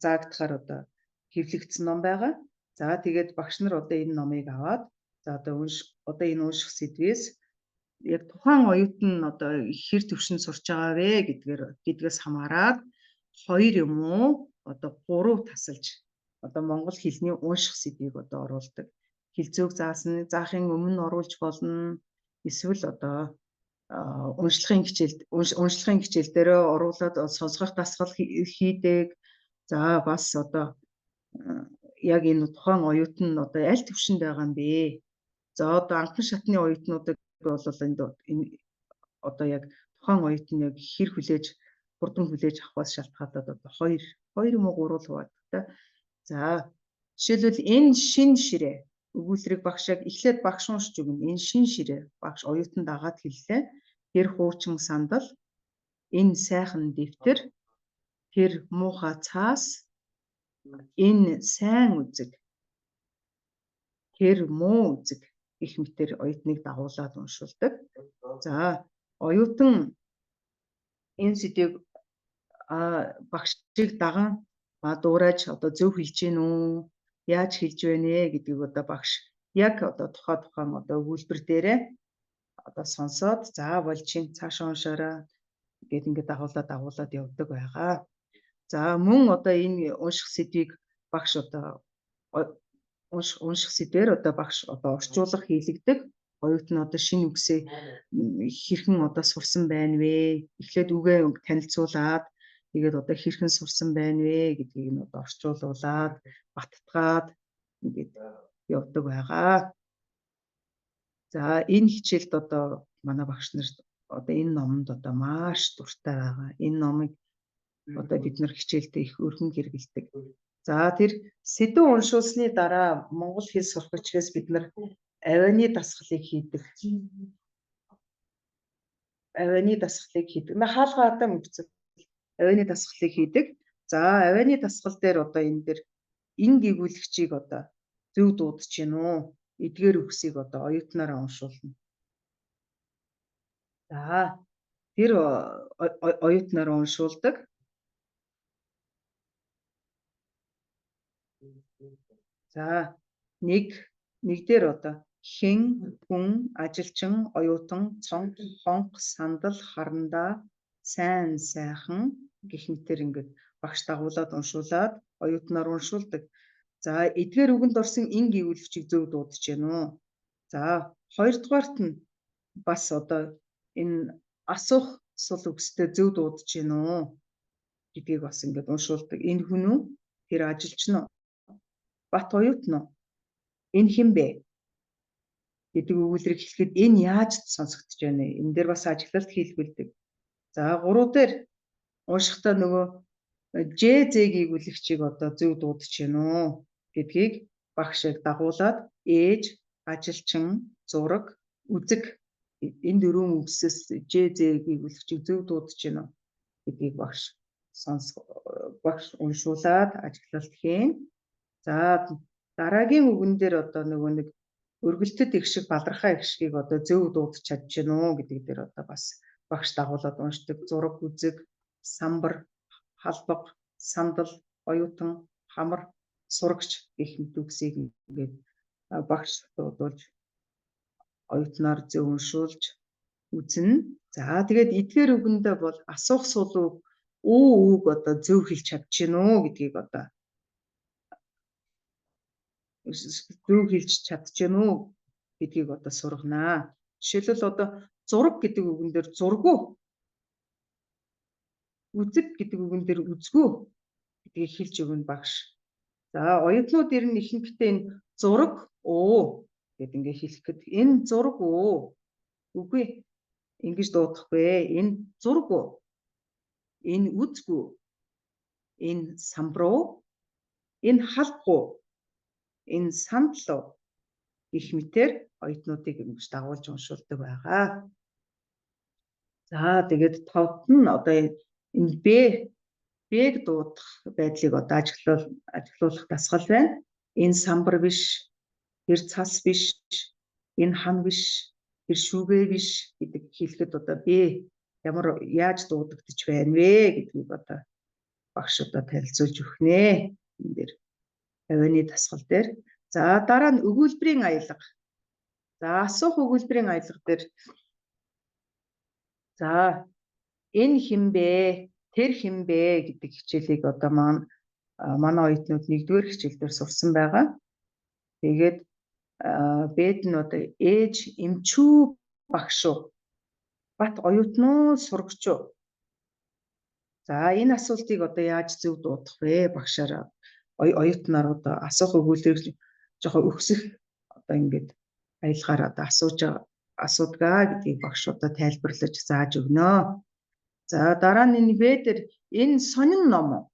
заагдахаар одоо хэвлэгдсэн ном байгаа. За тэгээд багш нар одоо энэ номыг аваад за одоо одоо энэ унших сэдвээс яг тухайн оюутан одоо хэр төвшөнд сурч байгаа вэ гэдгээс хамаарат 2 юм уу одоо 3 тасалж одоо монгол хэлний унших сэдвийг одоо оруулдаг. Хэл зүйг заахын өмнө оруулж болно. Эсвэл одоо уншлагын хичээл дээрээ оруулаад сонсгох дасгал хийдэг. За бас одоо яг энэ тухайн оюутан одоо аль түвшинд байгаа юм бэ? За одоо анхан шатны оюутнуудыг бол энэ одоо яг тухайн оюутан яг хэр хүлээж хурдан хүлээж авахаас шалтгаалаад одоо 2 юм уу 3 л хуваадаг та. За жишээлбэл энэ шин ширээ өгүүлрийг багш яг эхлээд багш уншиж өгнө. Энэ шин ширээ багш оюутан дагаад хэллээ. Тэр хуучин сандал, энэ сайхан дэвтэр, Тэр муухай цаас, энэ сайн үзэг, тэр муу үзэг гэх мэтэр оюутныг дагуулад уншуулдаг. За, оюутан энэ сэдвийг багшийг даган дуурайж одоо зөв хэлж гин үү, яаж хэлж байна вэ гэдгийг одоо багш яг одоо тухайн одоо өгүүлбэр дээрээ одоо сонсоод за болж чинь цаашаа уншаараа гэд ингээд дагуулад явдаг байгаа. За, мөн одоо энэ унших сэдвийг багш одоо унших сэдвээр одоо багш одоо орчуулга хийлэгдэг. Оюутан одоо шинэ үгсээ хэрхэн одоо сурсан байна вэ? Эхлээд үгээ танилцуулаад тэгээд одоо хэрхэн сурсан байна вэ гэдгийг нь одоо орчуулуулад баттгаад ингээд явдаг байгаа. За, энэ хичээлд одоо манай багш нарт одоо энэ номонд одоо маш дуртай байгаа. Энэ номыг одоо бид нар хичээлдээ их өргөн хэрэглэдэг. За, тэр сэдв уншуулсны дараа монгол хэл сурах хичээлээс бид нар авианы дасгалыг хийдэг. Авианы дасгалыг хийдэг. Хаалгаа одоо мөгцөл авианы дасгалыг хийдэг. За, авианы дасгал дээр одоо энэ дээр ин гэгүүлэгчийг одоо зөв дуудаж гин үү? Эдгээр үгсийг одоо оюутнаараа уншуулна. За, тэр оюутнаараа уншуулдаг. За, нэг дээр одоо хэн, хүн, ажилчин, оюутан, цонх, хонх, сандал, харандаа, сайн, сайхан гэх мэтэр ингээд багш дагуулад уншуулад оюутнаар уншуулдаг. За, эдгээр үгэнд орсон ин гэгүүлэгчийг зөв дуудаж гэнэ үү? За, хоёрдугаарт нь бас одоо энэ асуух сул үгстэй зөв дуудаж гэнэ үү гэдгийг бас ингээд уншуулдаг. Энэ хүн үү? Тэр ажилчин уу? Бат оюутан уу? Энэ хэн бэ? Гэдэг өгүүлбэрийг хэлэхэд энэ яаж сонсогдож байна вэ? Энэ дээр бас ажиглалт хийлгүүлдэг. За, гурав дээр уншихдаа нөгөө Ж З гэгүүлэгчийг одоо зөв дуудаж гэнэ үү гэдгийг багш яг дагуулад ээж, ажилчин, зураг, үзэг энэ дөрвөн үгсээс Ж З гэгүүлэгчийг зөв дуудаж гэнэ үү гэдгийг багш уншуулад ажиглалт хийн. За, дараагийн үгэн дээр одоо нөгөө нэг өргөлтөд их шиг балархай их шигийг одоо зөв дуудаж чадж гэнэ үү гэдэг дээр одоо бас багш дагуулад уншдаг. Зураг, үзэг, самбар, халбаг, сандал, оюутан, хамар, сурагч гэх мэт үгсийг ингээд багш дуудуулж оюутнаар зөв уншуулж үзнэ. За, тэгээд эдгээр үгэндээ бол асуух сул үг өө үг одоо зөв хэлж чадж гэнэ үү гэдгийг одоо зөв хэлж чадж гэнэ үү гэдгийг одоо сурганаа. Жишээлбэл одоо зураг гэдэг үгэн дээр зургуу, үзэг гэдэг үгэн дээр үзгүү гэдгийг хэлж өгнө багш. За, оюутнууд ер нь ихэнхдээ энэ зураг оо гэд ингээ хэлэх гээд энэ зураг оо үгүй ингэж дуудахгүй, энэ зураг уу, энэ үзгүү, энэ самбар уу, энэ халбгүй, энэ сандал уу гэх мэтэр оюутнуудыг ингэж дагуулж уншуулдаг байгаа. За, тэгээд тавд нь одоо энэ Б-г дуудах байдлыг одоо ажиглуулах дасгал байна. Энэ самбар биш, тэр цас биш, энэ хан биш, тэр шүүгээ биш гэдэг хэлэхэд одоо Б ямар яаж дуудагдчих байна вэ гэдгийг одоо багш одоо танилцуулж өгнө. Энэ дээр авианы дасгал дээр. За, дараа нь өгүүлбэрийн аялга. За, асуух өгүүлбэрийн аялга дээр за энэ хэн бэ? Тэр хэн бэ гэдэг хичээлийг одоо манай оюутнууд нэгдүгээр хичээл дээр сурсан байгаа. Тэгээд Бэд нь одоо ээж эмчүү багш уу? Бат оюутан уу, сурагч уу? За, энэ асуултыг одоо яаж зөв дуудах вэ? Багшаар оюутнаар одоо асуух өгүүлбэрийг жоохон өксөх одоо ингээд аялгаар одоо асуудгаа гэдгийг багш одоо тайлбарлаж зааж өгнө. За, дараа нь энэ В дээр энэ сонин ном уу?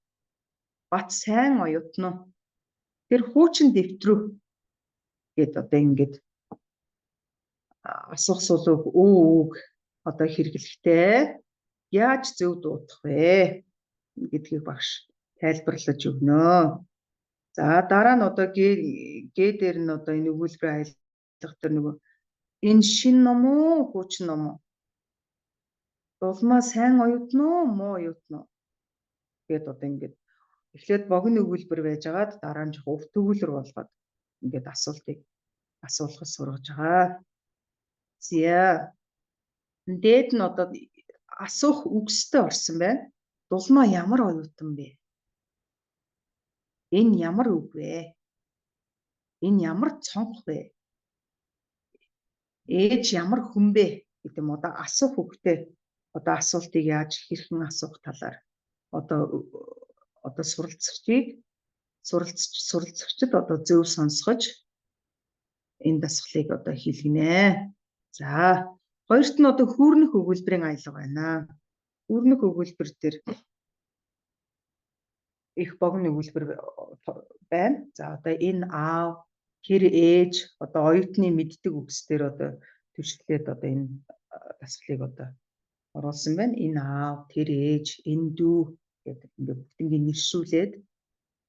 Бат сайн оюутан уу? Тэр хуучин дэвтрүү гэд одоо ингээд асуух сул үг өө үг одоо хэрэглэхдээ яаж зөв дуудах вэ? Гэдгийг багш тайлбарлаж өгнө. За, дараа нь одоо Г Г дээр нь одоо энэ өгүүлбэрийн аялга дээр нөгөө энэ шинэ ном уу, хуучин ном уу? Дулмаа сайн оюутан уу, муу оюутан уу? Гээд одоо ингээд эхлээд богино өгүүлбэр байжгаад дараа нь жоохон урт өгүүлбэр болгоод ингээд асуултыг асуулгаж сургаж байгаа. За. Дээд нь одоо асуух үгстэй орсон байна. Дулмаа ямар оюутан бэ? Энэ ямар үг вэ? Энэ ямар цонх вэ? Ээж ямар хүн бэ гэдэг юм, одоо асуух үгтэй одоо асуултыг яаж, хэрхэн асуух талаар одоо суралцагчийг суралцагчид одоо зөв сонсгож энэ дасгалыг одоо хийлгэнэ. За, хоёрт нь одоо хүүрнэх өгүүлбэрийн аялга байна. Хүүрнэх өгүүлбэр дээр их богино өгүүлбэр байна. За, одоо энэ аав, тэр ээж, одоо оюутны мэддэг үгс дээр одоо түшиглээд одоо энэ дасгалыг одоо оруулсан байна. Энэ аав, тэр ээж, энэ дүү гэдэг ингээд бүгднийг нэршүүлээд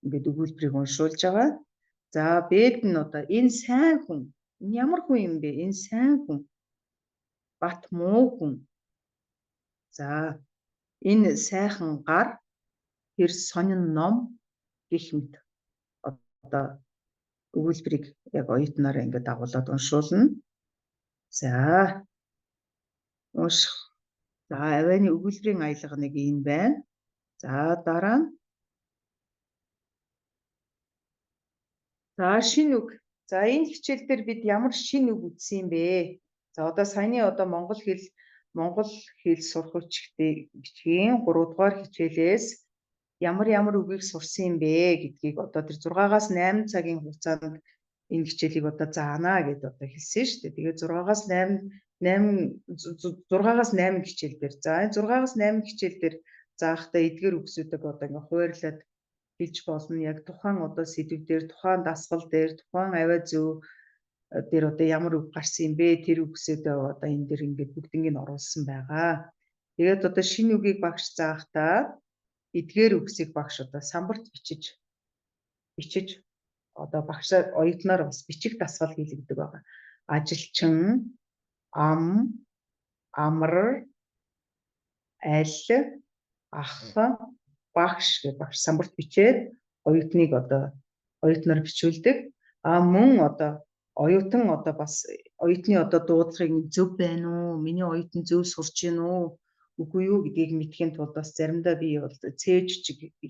ингээд өгүүлбэрийг уншуулж байгаа. За, Б-д нь одоо энэ сайн хүн. Энэ ямар хүн юм бэ? Энэ сайн хүн. Бат муу хүн. За, энэ сайхан гар, тэр сонин ном гэх мэт одоо өгүүлбэрийг яг оюутнаараа ингээд дагуулад уншуулна. За, унших. За, авианы өгүүлбэрийн аялга нэг юм байна. За, дараа нь за шинэ үг. За, энэ хичээл дээр бид ямар шинэ үг үзсэн юм бэ? За, одоо саяны одоо монгол хэл сурах бичгийн 3 дугаар хичээлээс ямар ямар үгийг сурсан юм бэ гэдгийг одоо тэр 6-аас 8 цагийн хугацаанд энэ хичээлийг одоо заана гэдээ одоо хэлсэн шүү дээ. Тэгээд 6-аас 8 8 6-аас 8 хичээл дээр. За, энэ 6-аас 8 хичээл дээр заахтаа эдгээр үгсүүдийг одоо ингээ хуваарлаад хэлж болно. Яг тухайн одоо сэдэв дээр, тухайн дасгал дээр, тухайн авиа зүй дээр одоо ямар үг гарсан юм бэ? Тэр үгсүүдээ одоо энэ дээр ингээд бүгднийг нь оруулсан байгаа. Тэгээд одоо шинэ үгийг багш заахтаа эдгээр үгсийг багш одоо самбарт бичиж одоо багшаар оюутнаар бас бичих дасгал хийлгэдэг байгаа. Ажилчин, ам, амар, аль, ах, багш гэж багш самбарт бичээд оюутныг одоо оюутнаар бичүүлдэг. А мөн одоо оюутан одоо бас оюутны одоо дуудлагыг зөв байна уу? Миний оюутан зөв сурч гин үү? Үгүй юу гэдгийг мэдэхийн тулд бас заримдаа би бол цээж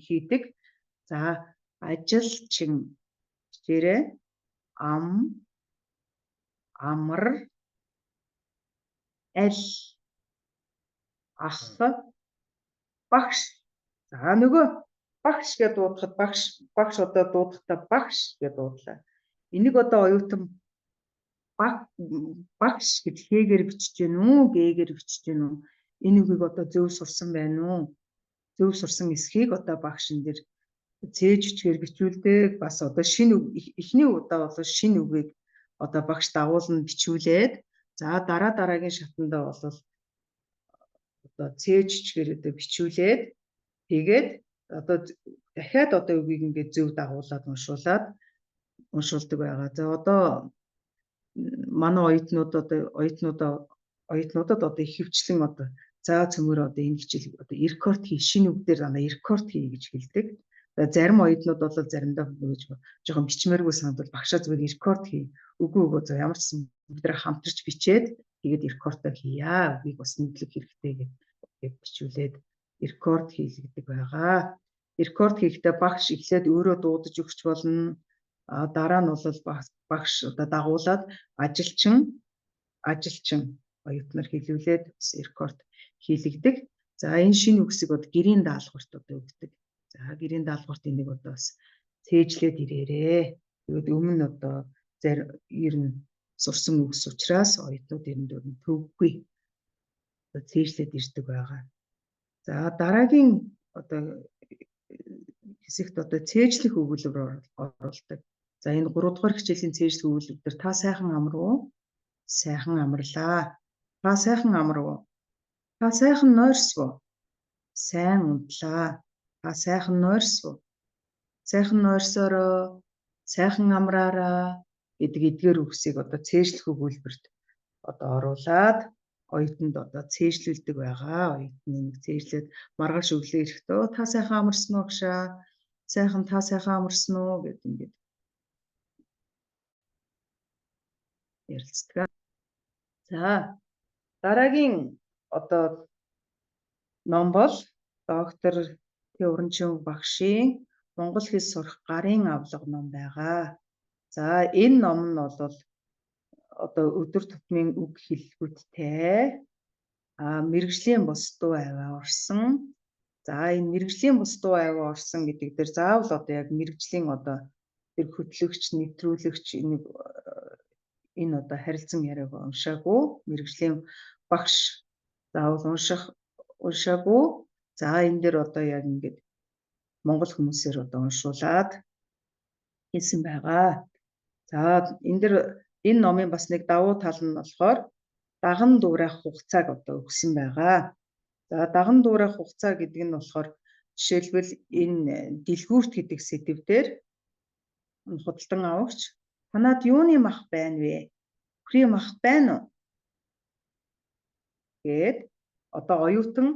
хийдэг. За, ажилчин бичээрэй. Ам, амар, аль, ах, багш. За, нөгөө багш гэж дуудахад багш одоо дуудахдаа багш гэж дуудлаа. Энийг одоо оюутан багш гэж хэгээр бичиж гэнэ үү, гээгээр бичиж гэнэ үү? Энэ үгийг одоо зөв сурсан байна уу? Зөв сурсан эсхийг одоо багш энэ дээр цээж бичгээр бичүүлдэг. Бас одоо шинэ эхний удаа бол шинэ үгийг одоо багш дагуулна, бичүүлээд, за, дараа дараагийн шатандаа бол одоо цээж бичгээр одоо бичүүлээд, тэгээд одоо дахиад одоо үгийг ингээд зөв дагуулад уншуулдаг байгаа. За, одоо манай оюутнууд одоо оюутнуудад одоо ихэвчлэн одоо за цөмөр одоо энэ хичээл одоо рекорд хий, шинэ үг дээр дандаа рекорд хий гэж хэлдэг. За, зарим оюутнууд бол заримдаа нөгөө жоохон бичмээргүй санагдвал багшаа зүгээр рекорд хий. Үгүй, үгүй, за, ямар ч гэсэн бид нар хамтарч бичээд тэгээд рекордоо хийя. Үгийг бас мэдлэг хэрэгтэй гэж бичүүлээд рекорд хийлгэдэг байгаа. Рекорд хийхдээ багш эхлээд өөрөө дуудаж өгч болно. А дараа нь бол багш одоо дагуулад ажилчин, ажилчин оюутнаар хэлүүлээд бас рекорд хийлэгдэг. За, энэ шинэ үгсийг одоо гэрийн даалгаварт одоо өгдөг. За, гэрийн даалгаварт энийг одоо бас цээжлээд ирээрээ. Тэгээд өмнө нь одоо ер нь сурсан үгс учраас оюутнууд ер нь төвгүй одоо цээжлээд ирдэг байгаа. За, дараагийн одоо хэсэгт одоо цээжлэх өгүүлбэр оруулдаг. За, энэ 3 дугаар хичээлийн цээжлэх өгүүлбэр дээр та сайхан амрав уу? Сайхан амарлаа. Та сайхан амрав уу? Та сайхан нойрсов уу? Сайн унтлаа. Та сайхан нойрсов уу? Сайхан нойрсороо, сайхан амраараа гэдэг эдгээр үгсийг одоо цээжлэх өгүүлбэрт одоо оруулаад оюутанд одоо цээжлүүлдэг байгаа. Оюутны нэг цээжлээд маргааш өглөө ирэхдээ та сайхан амарсан уу багшаа? Сайхан та сайхан амарсан уу гэд ингээд ярилцдаг. За дараагийн одоо ном бол доктор Т. Уранчин багшийн Монгол хэл сурах гарын авлага ном байгаа. За энэ ном нь бол одоо өдөр тутмын үг хэллэгүүдтэй мэргэжлийн бус дуу авиа орсон. За энэ мэргэжлийн бус дуу авиа орсон гэдэг дээр заавал одоо яг мэргэжлийн одоо тэр хөтлөгч, нэвтрүүлэгч энийг энэ одоо харилцан яриаг уншаагүй, мэргэжлийн багш заавал уншаагүй. За энэ дээр одоо яг ингээд монгол хүмүүсээр одоо уншуулад хийсэн байгаа. За энэ дээр энэ номын бас нэг давуу тал нь болохоор даган дуурайх хугацааг одоо өгсөн байгаа. За даган дуурайх хугацаа гэдэг нь болохоор жишээлбэл энэ дэлгүүрт гэдэг сэдэв дээр худалдан авагч танад юуны мах байна вэ? Үхрийн мах байна уу? Гээд одоо оюутан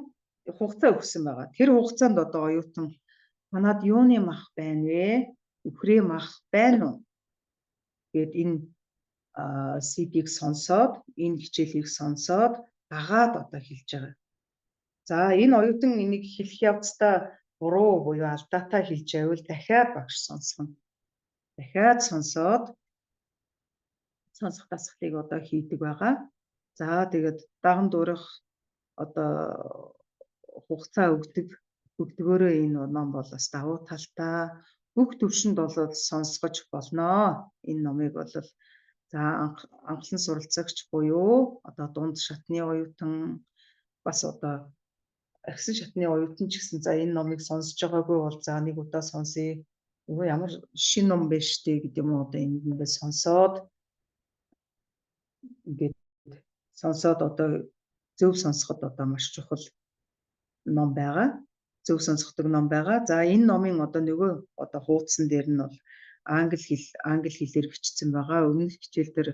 хугацаа өгсөн байгаа. Тэр хугацаанд одоо оюутан танад юуны мах байна вэ? Үхрийн мах байна уу? Гээд энэ CD-г сонсоод, энэ хичээлийг сонсоод дагаад одоо хэлж байгаа. За энэ оюутан энийг хэлэх явцдаа буруу буюу алдаатай хэлж байвал дахиад багш сонсгоно. Дахиад сонсоод сонсох дасгалыг одоо хийдэг байгаа. За тэгээд даган дуурах одоо хугацаа өгдөгөөрөө энэ ном бол бас давуу талтай бүх төвшөнд бол сонсгож болно. Энэ номыг бол за анхлан суралцагч буюу одоо дунд шатны оюутан бас одоо ахисан шатны оюутан ч гэсэн за энэ номыг сонсож байгаагүй бол за нэг удаа сонсъё. Нөгөө ямар шинэ ном бэ штэ гэдэг юм уу одоо энд ингээд сонсоод ингээд сонсоод одоо зөв сонсоход одоо маш чухал ном байгаа. Зөв сонсгодог ном байгаа. За энэ номын одоо нөгөө одоо хуудсан дээр нь бол англи хэлээр бичсэн байгаа. Өмнөх хичээл дээр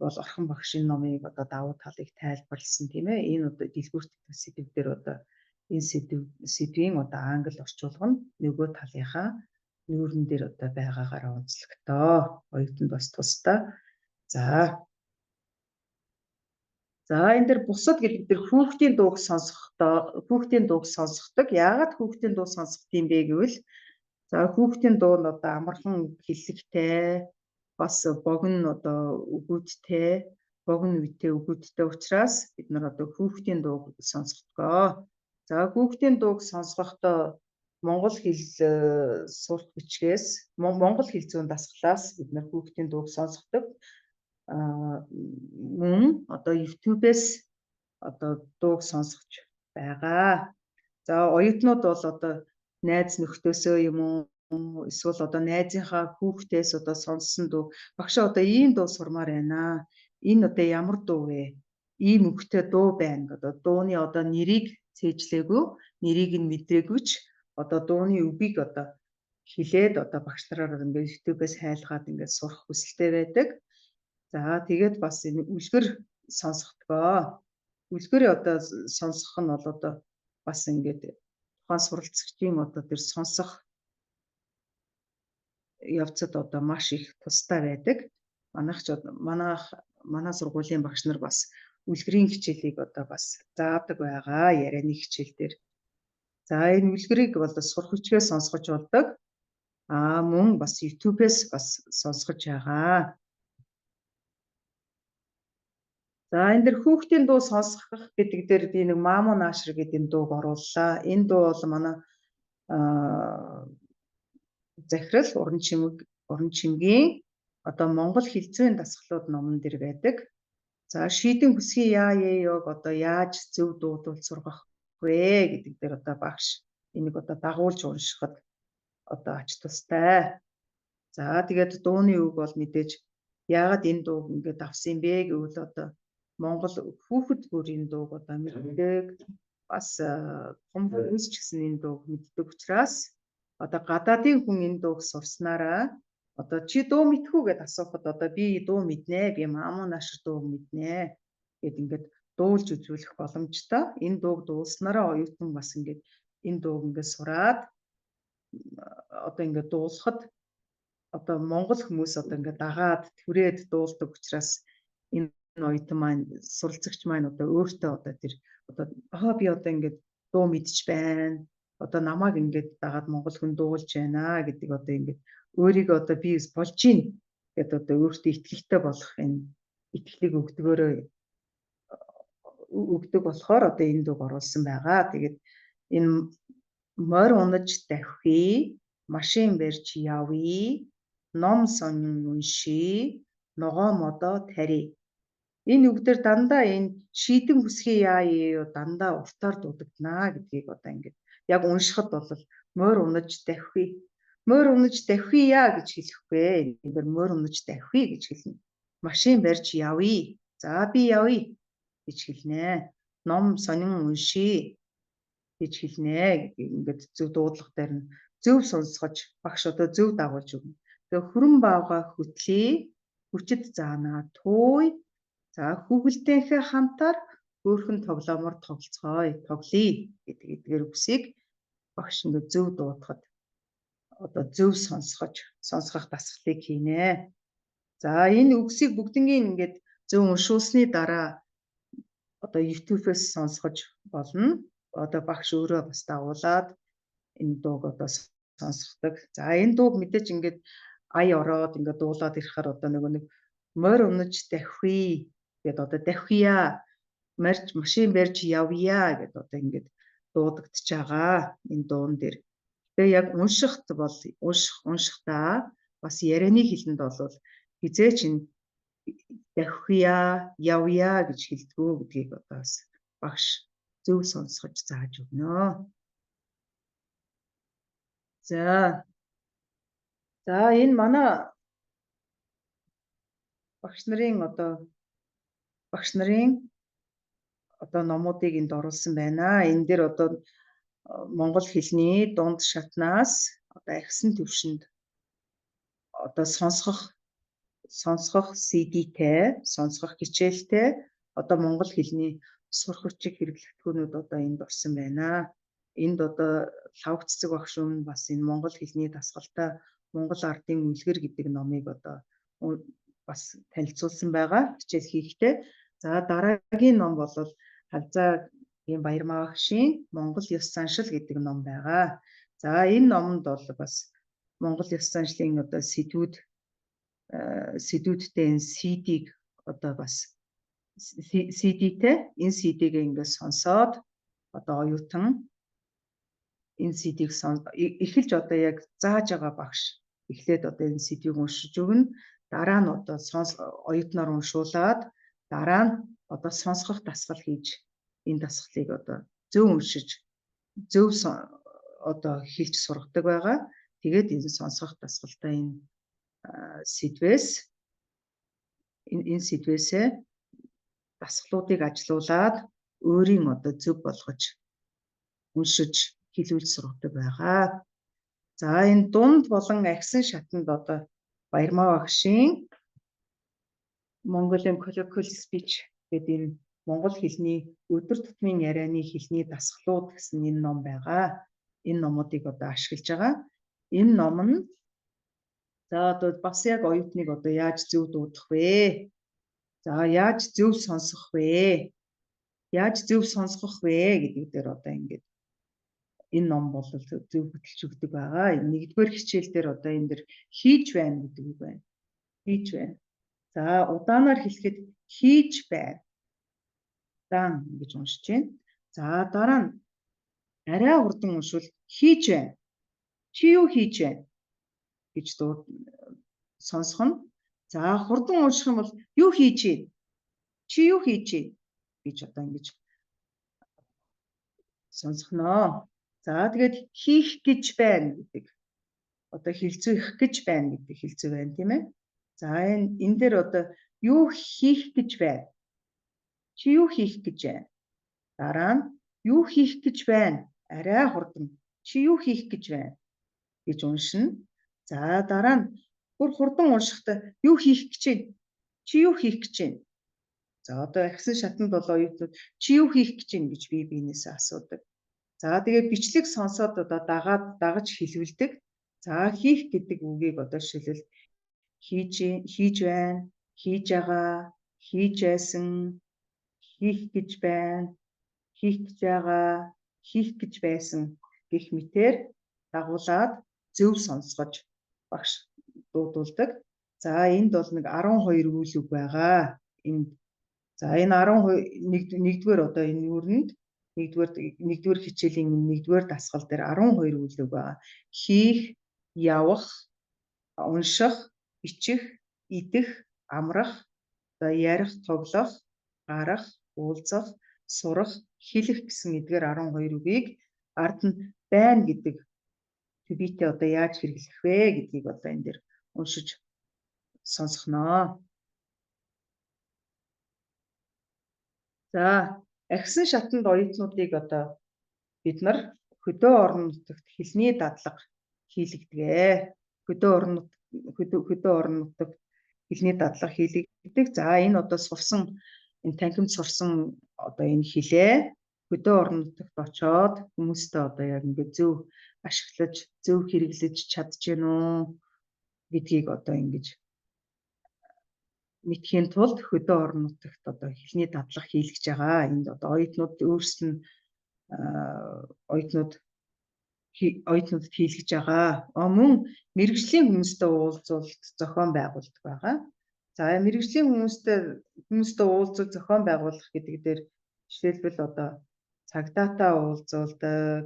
бол Орхон багш энэ номыг одоо давуу талыг тайлбарласан тийм ээ. Энэ одоо дэлгүүрт сэдэв дээр одоо энэ сэдвийн одоо англи орчуулга нь нөгөө талынхаа нүүрэн дээр одоо байгаагаараа онцлогтой. Оюутанд бас тустай. За энэ дэр бусад гэдэг дээр хүүхдийн дууг сонсохдоо хүүхдийн дууг сонсгодог. Яагаад хүүхдийн дуу сонсох юм бэ гэвэл за хүүхдийн дуу нь одоо амархан хэллэгтэй, бас богино одоо үгүүдтэй, богино үетэй үгүүдтэй учраас бид нар одоо хүүхдийн дууг сонсгодгоо. За хүүхдийн дууг сонсгохдоо монгол хэл сурах бичгээс монгол хэл зүйн дасгалаас бид нар хүүхдийн дууг сонсгодог. Мөн одоо YouTube-ээс одоо дууг сонсгож байгаа. За оюутнууд бол одоо найз нөхдөөсөө юм уу эсвэл одоо найзынхаа хүүхдээс одоо сонссон дуу багш одоо ийм дуу сурмаар байна. Энэ одоо ямар дуу вэ? Ийм үгтэй дуу байна гэдэг. Дууны одоо нэрийг цээжлээгүй, нэрийг нь мэдрээгүй ч одоо дууны үгийг одоо хэлээд одоо багш нараар ингээд YouTube-ээс хайлгаад ингээд сурах хүсэлтэй байдаг. За тэгээд бас энэ үлгэр сонсохдгоо. Үлгэрээ одоо сонсох нь бол одоо бас ингээд тухайн суралцагчийн одоо тэр сонсох явцад одоо маш их тустай байдаг. Манай сургуулийн багш нар бас үлгэрийн хичээлийг одоо бас заадаг байгаа ярианы хичээл дээр. За энэ үлгэрийг бол сурах хүчгээ сонсгож болдог. Мөн бас YouTube-ээс бас сонсгож байгаа. За энэ дэр хүүхдийн дуу сонсох гэдэг дээр би нэг Мааму наашир гэдэг энэ дууг орууллаа. Энэ дуу бол манай захирал уран чимгийн одоо Монгол хэл зүйн дасгалууд номон дээр байдаг. За шийдэн хүсгийн яа ёог одоо яаж зөв дуудвал сургах вэ гэдэг дээр одоо багш энийг одоо дагуулж уншихад одоо ач тустай. За тэгээд дууны үг бол мэдээж яагаад энэ дууг ингээд авсан юм бэ гэвэл одоо Монгол хүүхэд бүр энэ дууг одоо мэддэг. Бас том хүмүүс ч гэсэн энэ дууг мэддэг учраас одоо гадаадын хүн энэ дууг сурснараа одоо чи дуу мэдэх үү гэд асуухад одоо би дуу мэднэ, би Маамуу наашир дууг мэднэ гэд ингээд дуулж үзүүлэх боломжтой. Энэ дууг дуулснараа оюутан бас ингээд энэ дууг ингээд сураад одоо ингээд дуулахад одоо монгол хүмүүс одоо ингээд дагаад түрээд дуулдаг учраас энэ оюутан маань, суралцагч маань одоо өөртөө одоо тэр одоо би одоо ингээд дуу мэдчих байна. Одоо намайг ингээд дагаад монгол хүн дуулж байна гэдэг одоо ингээд өөрийгөө одоо би болж гин гэд одоо өөртөө итгэлтэй болох энэ итгэлийг өгдөг болохоор одоо энэ дууг оруулсан байгаа. Тэгээд энэ морь унаж давхий, машин барьж явъя, ном сонин уншия, ногоо модоо тарья. Энэ үг дээр дандаа энэ шийдэн хүсхий яа юу дандаа уртаар дуудагдана гэдгийг одоо ингээд яг уншихад бол морь унаж давхий, морь унаж давхия гэж хэлэхгүй. Энэ дээр морь унаж давхий гэж хэлнэ. Машин барьж явъя. За би явъя гэж хэлнэ. Ном сонин уншия гэж хэлнэ гэдгийг ингээд зөв дуудлага дээр нь зөв сонсгож багш одоо зөв дагуулж өгнө. Тэгээ хүрэн баавга хөтлөе, хүчит заанаа тууй. За хүүхэлдэйнхээ хамтаар хөөрхөн тоглоомор тоглоцгоё, тоглоё гэдэг эдгээр үгсийг багш ингээд зөв дуудахад одоо зөв сонсгож сонсгох дасгалыг хийнэ. За энэ үгсийг бүгднгийн ингээд зөв уншуулсны дараа одоо YouTube-ээс сонсгож болно. Одоо багш өөрөө бас дагуулад энэ дууг одоо сонсгодог. За энэ дууг мэдээж ингээд ая ороод ингээд дуулаад ирэхээр одоо нөгөө нэг морь унаж давхий гэд одоо давхия, морж машин барьж явъя гэд одоо ингээд дуудагдчихж байгаа энэ дуун дээр. Тэгээ яг уншихт бол уншихдаа бас ярианы хэлэнд бол хизээч энэ давхия, явъя гэж хэлдэггүй гэдгийг одоо бас багш зөв сонсгож зааж өгнө. За. За энэ манай багш нарын одоо багш нарын одоо номуудыг энд оруулсан байна. Энэ дээр одоо монгол хэлний дунд шатнаас одоо ахисан түвшинд одоо сонсгох CD-тэй, сонсгох хичээлтэй одоо монгол хэлний сурах хүчийг хэрэглэгдэхүүнүүд одоо энд орсон байна. Энд одоо Лхагва Цэцэг багш өмнө бас энэ монгол хэлний дасгалтай Монгол ардын үлгэр гэдэг номыг одоо бас танилцуулсан байгаа хичээл хийхдээ. За дараагийн ном бол Хавзаагийн Баярмаа багшийн Монгол ёс заншил гэдэг ном байгаа. За энэ номонд бол бас Монгол ёс заншлын одоо сэдвүүдтэй энэ CD-г одоо бас CD-тэй энэ CD-г ингээд сонсоод одоо оюутан энэ CD-г эхэлж одоо яг зааж байгаа багш эхлээд одоо энэ CD-г уншиж өгнө. Дараа нь одоо оюутнаар уншуулад дараа нь одоо сонсгох дасгал хийж энэ дасгалыг одоо зөв уншиж зөв одоо хэлж сургадаг байгаа. Тэгээд энэ сонсгох дасгалтай энэ сэдвээс энэ сэдвээсээ дасгалуудыг ажилуулад өөрийн одоо зөв болгож уншиж хэлүүлж сургадаг байгаа. За энэ дунд болон ахисан шатанд одоо Баярмаа багшийн Mongolian Colloquial Speech гэдэг энэ монгол хэлний өдөр тутмын ярианы хэлний дасгалууд гэсэн энэ ном байгаа. Энэ номуудыг одоо ашиглаж байгаа. Энэ ном нь за одоо бас яг оюутныг одоо яаж зөв дуудах вэ? За яаж зөв сонсох вэ? Яаж зөв сонсгох вэ гэдэг дээр одоо ингээд энэ ном бол зөв хөтөлж өгдөг байгаа. Нэгдүгээр хичээл дээр одоо энэ дэр хийж байна гэдэг үг байна. Хийж байна. За удаанаар хэлэхэд хийж байна. Удаан гэж уншиж байна. За дараа нь арай хурдан уншвал хийж байна. Чи юу хийж байна гэж сонсох нь. За хурдан унших юм бол юу хийж байна? Чи юу хийж байна гэж одоо ингэж сонсгоно. За тэгээд хийх гэж байна гэдэг одоо хэлцүү их гэж байна гэдэг хэлцүү байна тийм ээ. За энэ дээр одоо юу хийх гэж байна? Чи юу хийх гэж байна? Дараа нь Юу хийх гэж байна? Арай хурдан. Чи юу хийх гэж байна гэж уншина. За дараа нь бүр хурдан уншихдаа юу хийх гэж байна? Чи юу хийх гэж байна? За одоо ахисан шатанд бол оюутнууд чи юу хийх гэж байна гэж бие биенээсээ асуудаг. За тэгээд бичлэг сонсоод одоо дагаад дагаж хэлүүлдэг. За хийх гэдэг үгийг одоо жишээлбэл хийж байна, хийж байгаа, хийж байсан, хийх гэж байна, хийх гэж байгаа, хийх гэж байсан гэх мэтээр дагуулад зөв сонсгож багш дуудуулдаг. За энд бол нэг 12 үйл үг байгаа. Энд за энэ 12 нэгдүгээр одоо энэ юурэнд нэгдүгээр хичээлийн нэгдүгээр дасгал дээр 12 үйл үг байгаа. Хийх, явах, унших, бичих, идэх, амрах, за ярих, тоглох, гарах, уулзах, сурах, хэлэх гэсэн эдгээр 12 үгийг ард нь байна гэдэг to be-тэй одоо яаж хэрэглэх вэ гэдгийг одоо энэ дээр уншиж сонсгоно. За ахисан шатанд оюутнуудыг одоо бид нар хөдөө орон нутагт хэлний дадлага хийлэгдэг. Хөдөө орон хөдөө орон нутагт хэлний дадлага хийлэгдэг. За энэ одоо сурсан энэ танхимд сурсан одоо энэ хэлээ хөдөө орон нутагт очоод хүмүүстэй одоо яг ингээд зөв ашиглаж, зөв хэрэглэж чадж гэнэ үү гэдгийг одоо ингэж мэдхийн тулд хөдөө орон нутагт одоо хэлний дадлага хийлгэж байгаа. Энд одоо оюутнууд өөрсдөд нь оюутнуудад хийлгэж байгаа. Мөн мэргэжлийн хүмүүстэй уулзалт зохион байгуулдаг байгаа. За мэргэжлийн хүмүүстэй уулзалт зохион байгуулах гэдэг дээр жишээлбэл одоо цагдаатай уулзуулдаг,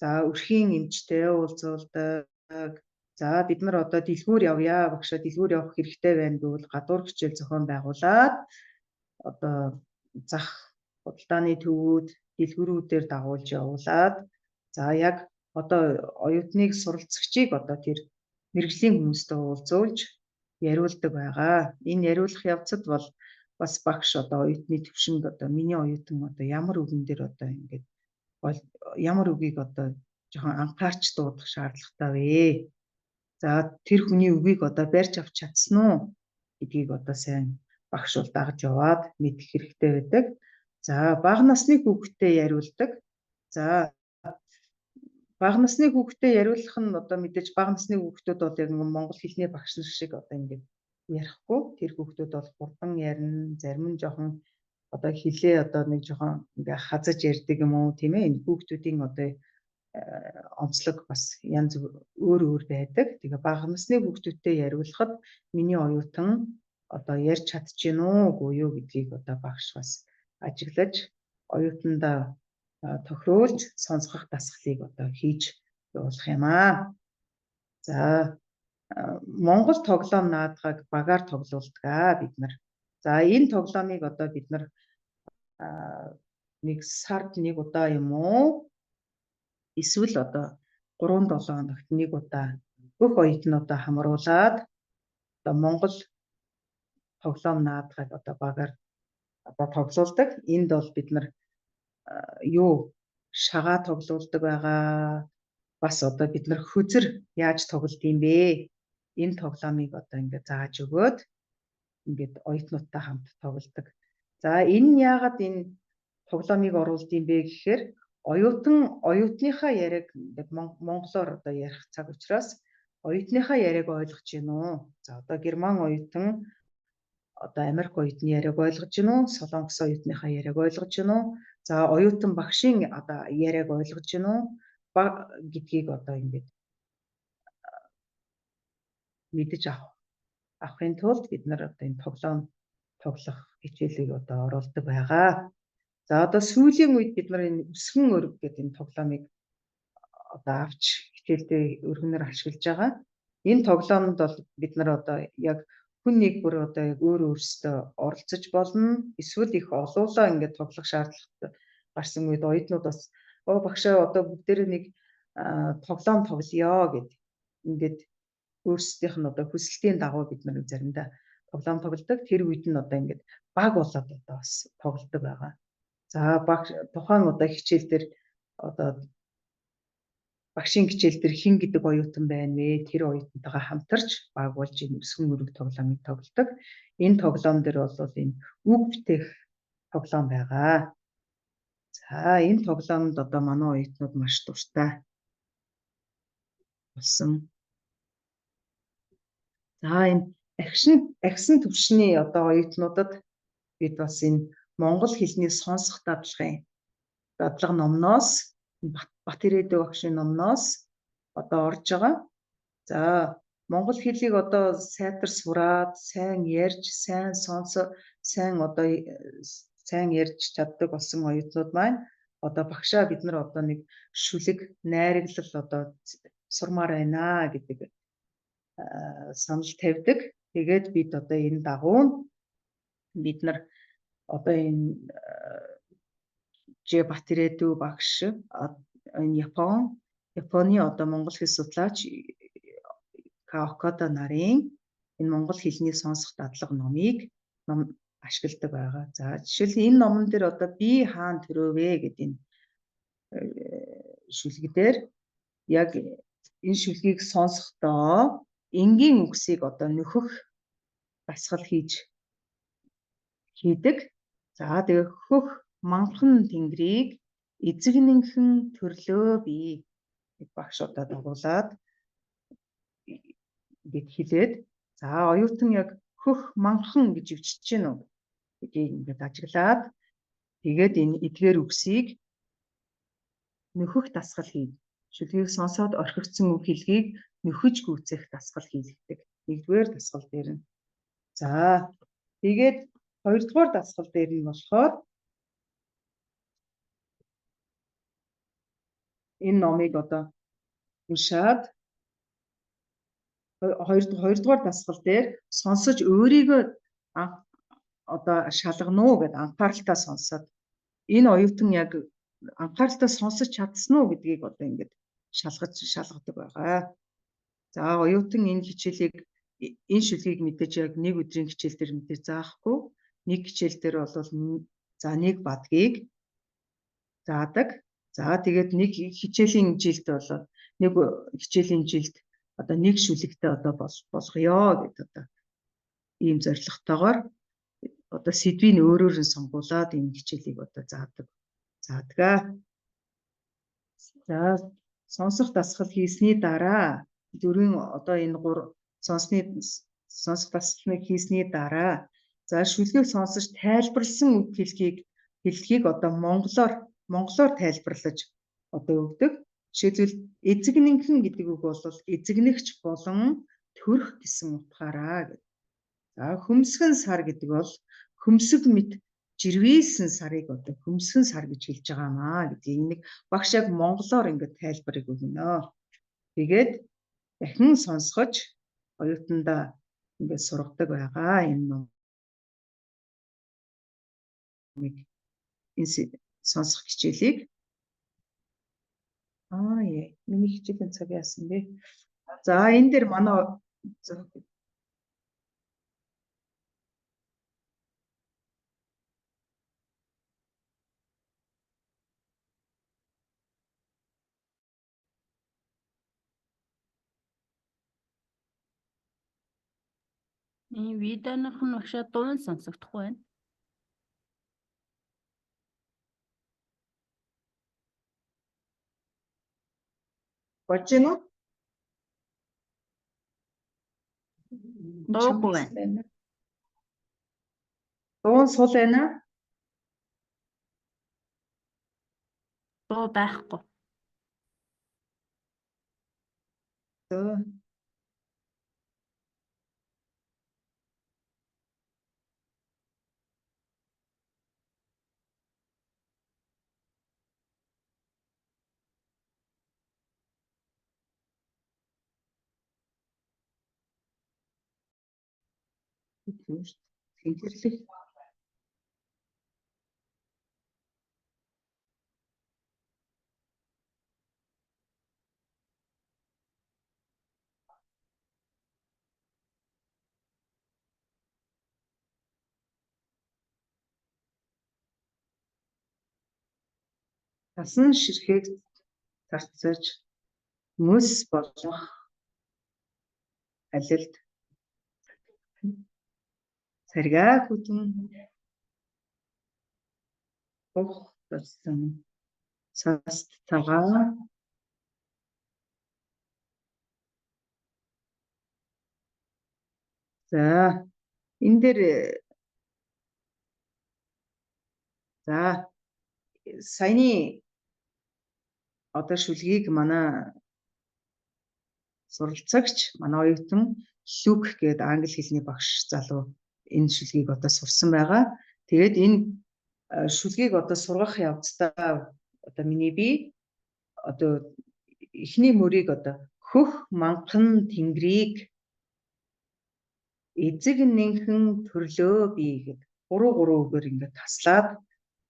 за өрхийн эмчтэй уулзуулдаг. За бид нар одоо дэлгүүр явъя, багшаа дэлгүүр явах хэрэгтэй байна гэвэл гадуур хичээл зохион байгуулад одоо зах худалдааны төвүүд, дэлгүүрүүдээр дагуулж явуулаад за яг одоо оюутныг суралцагчийг одоо тэр мэргэжлийн хүмүүстэй уулзуулж яриулдаг байгаа. Энэ яриулах явцад бол бас багш одоо оюутны төвшөнд одоо миний оюутан одоо ямар үгэн дээр одоо ингээд ямар үгийг одоо жоохон анхаарч дуудах шаардлагатай вэ? За тэр хүний үгийг одоо барьж авч чадсан уу гэдгийг одоо сайн багш бол дагаж яваад мэдэх хэрэгтэй байдаг. За бага насны хүүхэдтэй яриулдаг. За бага насны хүүхэдтэй яриулах нь одоо мэдээж бага насны хүүхдүүд бол яг монгол хэлний багш нар шиг одоо ингээд ярихгүй. Тэр хүүхдүүд бол хурдан ярина, зарим нь жоохон одоо хэлээ одоо нэг жоохон ингээ хазаж ярьдаг юм уу тийм ээ. Энэ хүүхдүүдийн одоо онцлог бас янз өөр өөр байдаг. Тэгээ бага насны хүүхдүүдтэй яриулахад миний оюутан одоо ярьж чадчихэв үү үгүй юу гэдгийг одоо багш бас ажиглаж оюутандаа тохируулж сонсгох дасгалыг одоо хийж явуулах юм аа. За Монгол тоглоом наадгаг багаар тоглуулдаг аа бид нар. За энэ тоглоомыг одоо бид нар нэг сард нэг удаа юм уу эсвэл одоо 3-7 хоногт нэг удаа бүх оюутнуудаа хамруулад одоо Монгол тоглоом наадгаг одоо багаар одоо тоглуулдаг. Энд бол бид нар юу шагаа тоглуулдаг байгаа. Бас одоо бид нар хөзөр яаж тоглолт юм бэ? Энэ тоглоомыг одоо ингээд зааж өгөөд ингээд оюутнуудтай хамт тоглодог. За энэ нь яагаад энэ тоглоомыг оруулд юм бэ гэхээр оюутан оюутныхаа яриаг ингээд монголоор одоо ярих цаг учраас оюутныхаа яриаг ойлгож гин үү? За одоо герман оюутан одоо Америк оюутны яриаг ойлгож гин үү? Солонгос оюутныхаа яриаг ойлгож гин үү? За оюутан багшийн одоо яриаг ойлгож гин үү? Гэдгийг одоо ингээд мэдэж авахын тулд бид нар одоо энэ тоглоом тоглох хичээлийг одоо оруулдаг байгаа. За одоо сүүлийн үед бид нар энэ өсгөн өрг гэдэг энэ тоглоомыг одоо авч хичээлдээ өргөнөөр ашиглаж байгаа. Энэ тоглоомд бол бид нар одоо яг хүн нэг бүр одоо яг өөр өөрсдөө оролцож болно. Эсвэл их олуулаа ингээд тоглох шаардлагатай гарсан үед оюутнууд бас оо багшаа одоо бүгдээрээ нэг тоглоом тоглоё гэд ингээд өөрсдийнх нь одоо хүсэлтийн дагуу бид нар заримдаа тоглоом тоглодог. Тэр үед нь одоо ингээд баг болоод одоо бас тоглодог байгаа. За, багш тухайн одоо хичээл дээр одоо багшийн хичээл дээр хэн гэдэг оюутан байна вэ? Тэр оюутантайгаа хамтарч баг болж энэ өсгөн өрөг тоглоомыг тоглодог. Энэ тоглоом дээр бол энэ үг бүтээх тоглоом байгаа. За, энэ тоглоомд одоо манай оюутнууд маш дуртай болсон. За, энэ агшин түвшний одоо оюутнуудад бид бас энэ монгол хэлний сонсох дадлагын дадлага номноос, Бат Ирээдүй багшийн номноос одоо орж байгаа. За, монгол хэлийг одоо сайтар сураад, сайн ярьж, сайн сонсоо, сайн одоо сайн ярьж чаддаг болсон оюутнууд маань одоо багшаа бид нар одоо нэг шүлэг найраглал одоо сурмаар байна гэдэг санал тавьдаг. Тэгээд бид одоо энэ дагуу бид нар одоо энэ Ж Бат Ирээдүй багш, энэ Японы одоо монгол хэл судлаач Окада нарын энэ монгол хэлний сонсох дадлага номыг ном ашигладаг байгаа. За, жишээл энэ номон дээр одоо би хаан төрөөв гэдэг энэ шүлэг дээр яг энэ шүлгийг сонсохдоо энгийн үгсийг одоо нөхөх дасгал хийдэг. За, тэгээ хөх манхан тэнгэрийг эзэгнэнхэн төрлөө би багш одоо дагуулад ингээд хэлээд, за, оюутан яг хөх манхан гэж өвчөж гин үү гэдгийг ингээд ажиглаад, тэгээд энэ эдгээр үгсийг нөхөх дасгал хий. Шүлгийг сонсоод орхигдсон үг хэлгийг нөхөж гүйцэх дасгал хийлгэдэг. Нэгдүгээр дасгал дээр нь. За, тэгээд хоёрдугаар дасгал дээр нь болохоор энэ номыг одоо уншаад хоёрдугаар дасгал дээр сонсож өөрийгөө одоо шалгана уу гэдээ анхааралтай сонсоод энэ оюутан яг анхааралтай сонсож чадсан уу гэдгийг одоо ингээд шалгадаг байгаа. За, оюутан энэ хичээлийг, энэ шүлгийг мэдээж яг нэг өдрийн хичээл дээр мэдээж заахгүй. Нэг хичээл дээр бол за нэг бадгийг заадаг. За, тэгээд нэг хичээлийн жилд бол нэг хичээлийн жилд одоо нэг шүлэгтэй одоо болгоё гэдэг одоо ийм зорилготойгоор одоо сэдвийг өөрөөр нь сонгуулад энэ хичээлийг одоо заадаг. Заадаг. За, сонсох дасгал хийсний дараа дөрвөн одоо энэ гур сонсох дасгалыг хийсний дараа, за, шүлгийг сонсож тайлбарласан үг хэллэгийг одоо монголоор тайлбарлаж одоо өгдөг. Жишээлбэл, эзэгнэнхэн гэдэг үг бол эзэгнэгч болон төрх гэсэн утгаараа гэдэг. За, хөмсгөн сар гэдэг бол хөмсөг мэт жирвээсэн сарыг одоо хөмсгөн сар гэж хэлж байгаа маа гэдгийг нэг багш яг монголоор ингээд тайлбарыг өгнө. Тэгээд дахин сонсгож оюутандаа ингээд сургадаг байгаа энэ номыг, энэ сонсох хичээлийг. Аа, миний хичээлийн цаг яасан бэ? За, энэ дээр манай Энэ видеоных нь багшаа дуун сонсогдохгүй байна. Болж байна уу? Дуугүй байна. Дуун сул байна. Дуу байхгүй. За. Тэнгэрлэг Тасан ширхэг царцаж мөс болох алилд царгаа хүтэн ух болсон саст цагаа. За энэ дээр за саяны одоо шүлгийг манай суралцагч, манай оюутан Люк гээд англи хэлний багш залуу энэ шүлгийг одоо сурсан байгаа. Тэгээд энэ шүлгийг одоо сургах явцдаа одоо миний би одоо эхний мөрийг одоо хөх манхан тэнгэрийг эзэг нэнхэн төрлөө би гэд 3 3 үгээр ингээд таслаад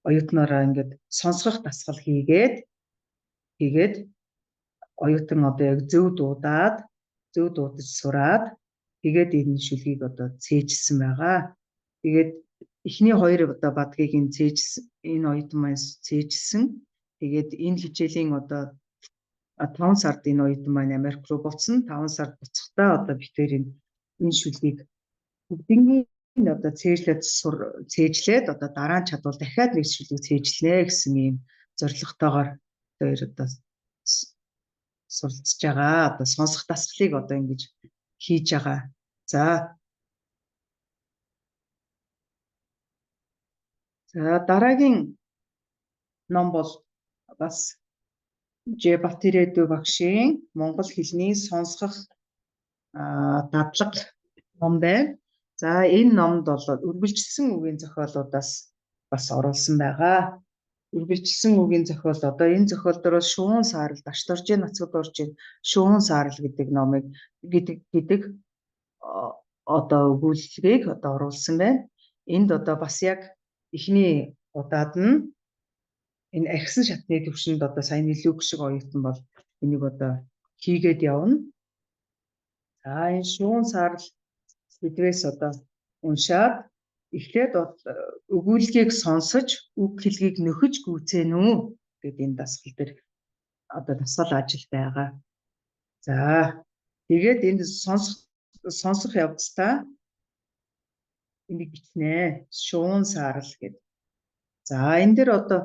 оюутнаараа ингээд сонсгох дасгал хийгээд тэгээд оюутан одоо яг зөв дуудаад, зөв дуудаж сураад тэгээд энэ шүлгийг одоо цээжилсэн байгаа. Тэгээд эхний хоёр одоо бадгийг энэ цээжилсэн, энэ оюутан маань цээжилсэн. Тэгээд энэ хичээлийн одоо 5 сард энэ оюутан маань Америк руу буцна. 5 сард буцахдаа одоо бид тэр энэ шүлгийг бүгднийг одоо цээжлээд цээжлээд одоо дараа нь чадвал дахиад нэг шүлэг цээжлэнэ гэсэн ийм зорилготойгоор хоёр одоо суралцж байгаа. Одоо сонсох дасгалыг одоо ингэж хийж байгаа. За. За дараагийн ном бол бас Ж Батирээдүү багшийн монгол хэлний сонсгох дадлага ном байна. За энэ номд бол үргэлжилсэн үгийн зохиолуудаас бас оруулсан байгаа. Үргэлжилсэн үгийн зохиол одоо энэ зохиол дээр бол Шуун саарал Дашдоржийн нацаг доржийн Шуун саарал гэдэг номыг гэдэг одоо өгүүлбэрийг одоо оруулсан байна. Энд одоо бас яг эхний удаад нь энэ ахисан шатны төвшөнд одоо саяны Люк шиг оюутан бол энийг одоо хийгээд явна. За энэ Шуун саарал сэдвээс одоо уншаад эхлээд өгүүлгийг сонсож үг хэлгийг нөхөж гүйцээнэ үү гэдэг энэ дасгал дээр одоо дасгал ажил байгаа. За тэгээд энд сонсох явцдаа энийг бичнэ. Шуун саарал гэдэг. За энэ дээр одоо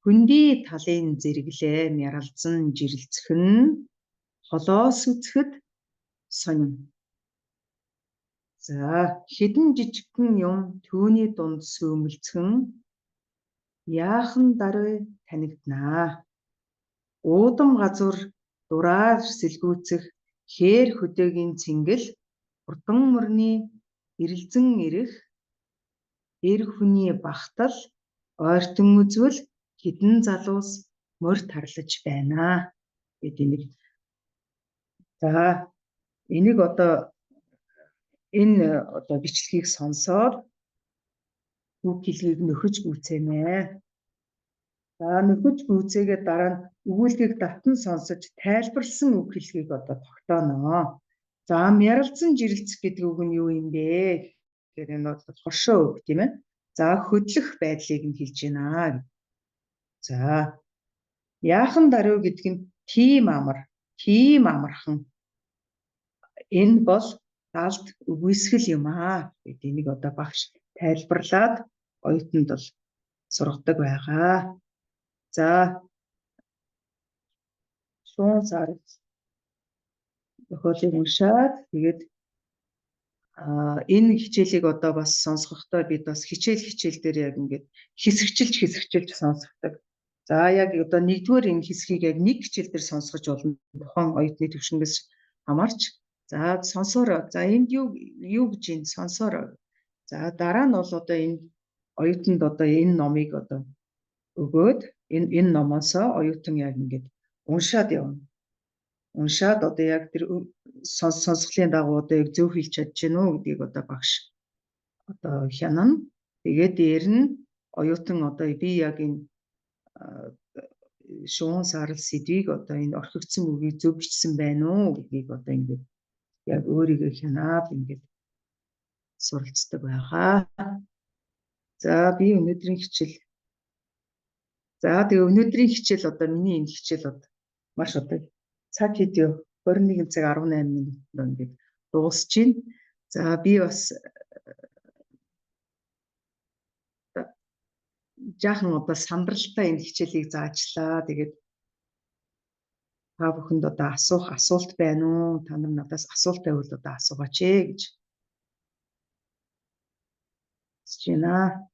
хөндий талын зэрэглээ мяралзан жирэлцэх нь холоос үзэхэд сонин. За хэдэн жижигхэн юм түүний дунд сүймэлцхэн яахан даруй танигданаа. Уудам газар дураар сэлгүүцэх хээр хөдөөгийн цэнгэл хурдан мөрний эрэлзэн ирэх эр хүний багтал ойртон үзвэл хэдэн залуус морь тарлаж байна гэдэг нэг. За энийг одоо энэ одоо бичлэгийг сонсоод үг хэлгийг нөхөж гүйцээнэ. За нөхөж гүйцээгээд дараа нь өгүүлгийг давтан сонсож тайлбарласан үг хэлгийг одоо тогтооно. За мяралзан жирэлцэх гэдэг үг нь юу юм бэ? Тэгэхээр энэ бол хоршоо үг тийм ээ. За хөдлөх байдлыг нь хэлж байна. За яахан даруй гэдэг нь тийм амар, тийм амархан. Энэ бол далд үгүйсгэл юм аа гэдэг энийг одоо багш тайлбарлаад оюутанд бол сургадаг байгаа. За шуун сар зохиолыг уншаад тэгээд энэ хичээлийг одоо бас сонсгохдоо бид бас хичээл дээр яг ингээд хэсэгчилж сонсгодог. За яг одоо нэгдүгээр энэ хэсгийг яг нэг хичээл дээр сонсгож болно. Тухайн оюутны түвшингээс хамаарч. За сонсоорой. За энд юу гэж энд сонсоорой. За дараа нь бол одоо энэ оюутанд одоо энэ номыг одоо өгөөд энэ номоосоо оюутан яг ингээд уншаад явна. Уншаад одоо яг тэр сонсголын дагуу одоо яг зөв хэлж чадж гэнэ үү гэдгийг одоо багш одоо хянана. Тэгээд дээр нь оюутан одоо би яг энэ шуун саарал сэдвийг одоо энэ орхигдсон үгийг зөв бичсэн байна уу гэдгийг одоо ингээд яг өөрийгөө хянаад ингээд суралцдаг байгаа. За би өнөөдрийн хичээл За, тэгээ өнөөдрийн хичээл, одоо миний энэ хичээл одоо маш одоо цаг хэд юу, 21 цаг 18 минутанд ингээд дуусч байна. За, би бас жаахан одоо сандралтай энэ хичээлийг заачлаа. Тэгээд та бүхэнд одоо асуух асуулт байна уу? Та нар надаас асуулт байвал одоо асуугаач ээ гэж хүсэж байна.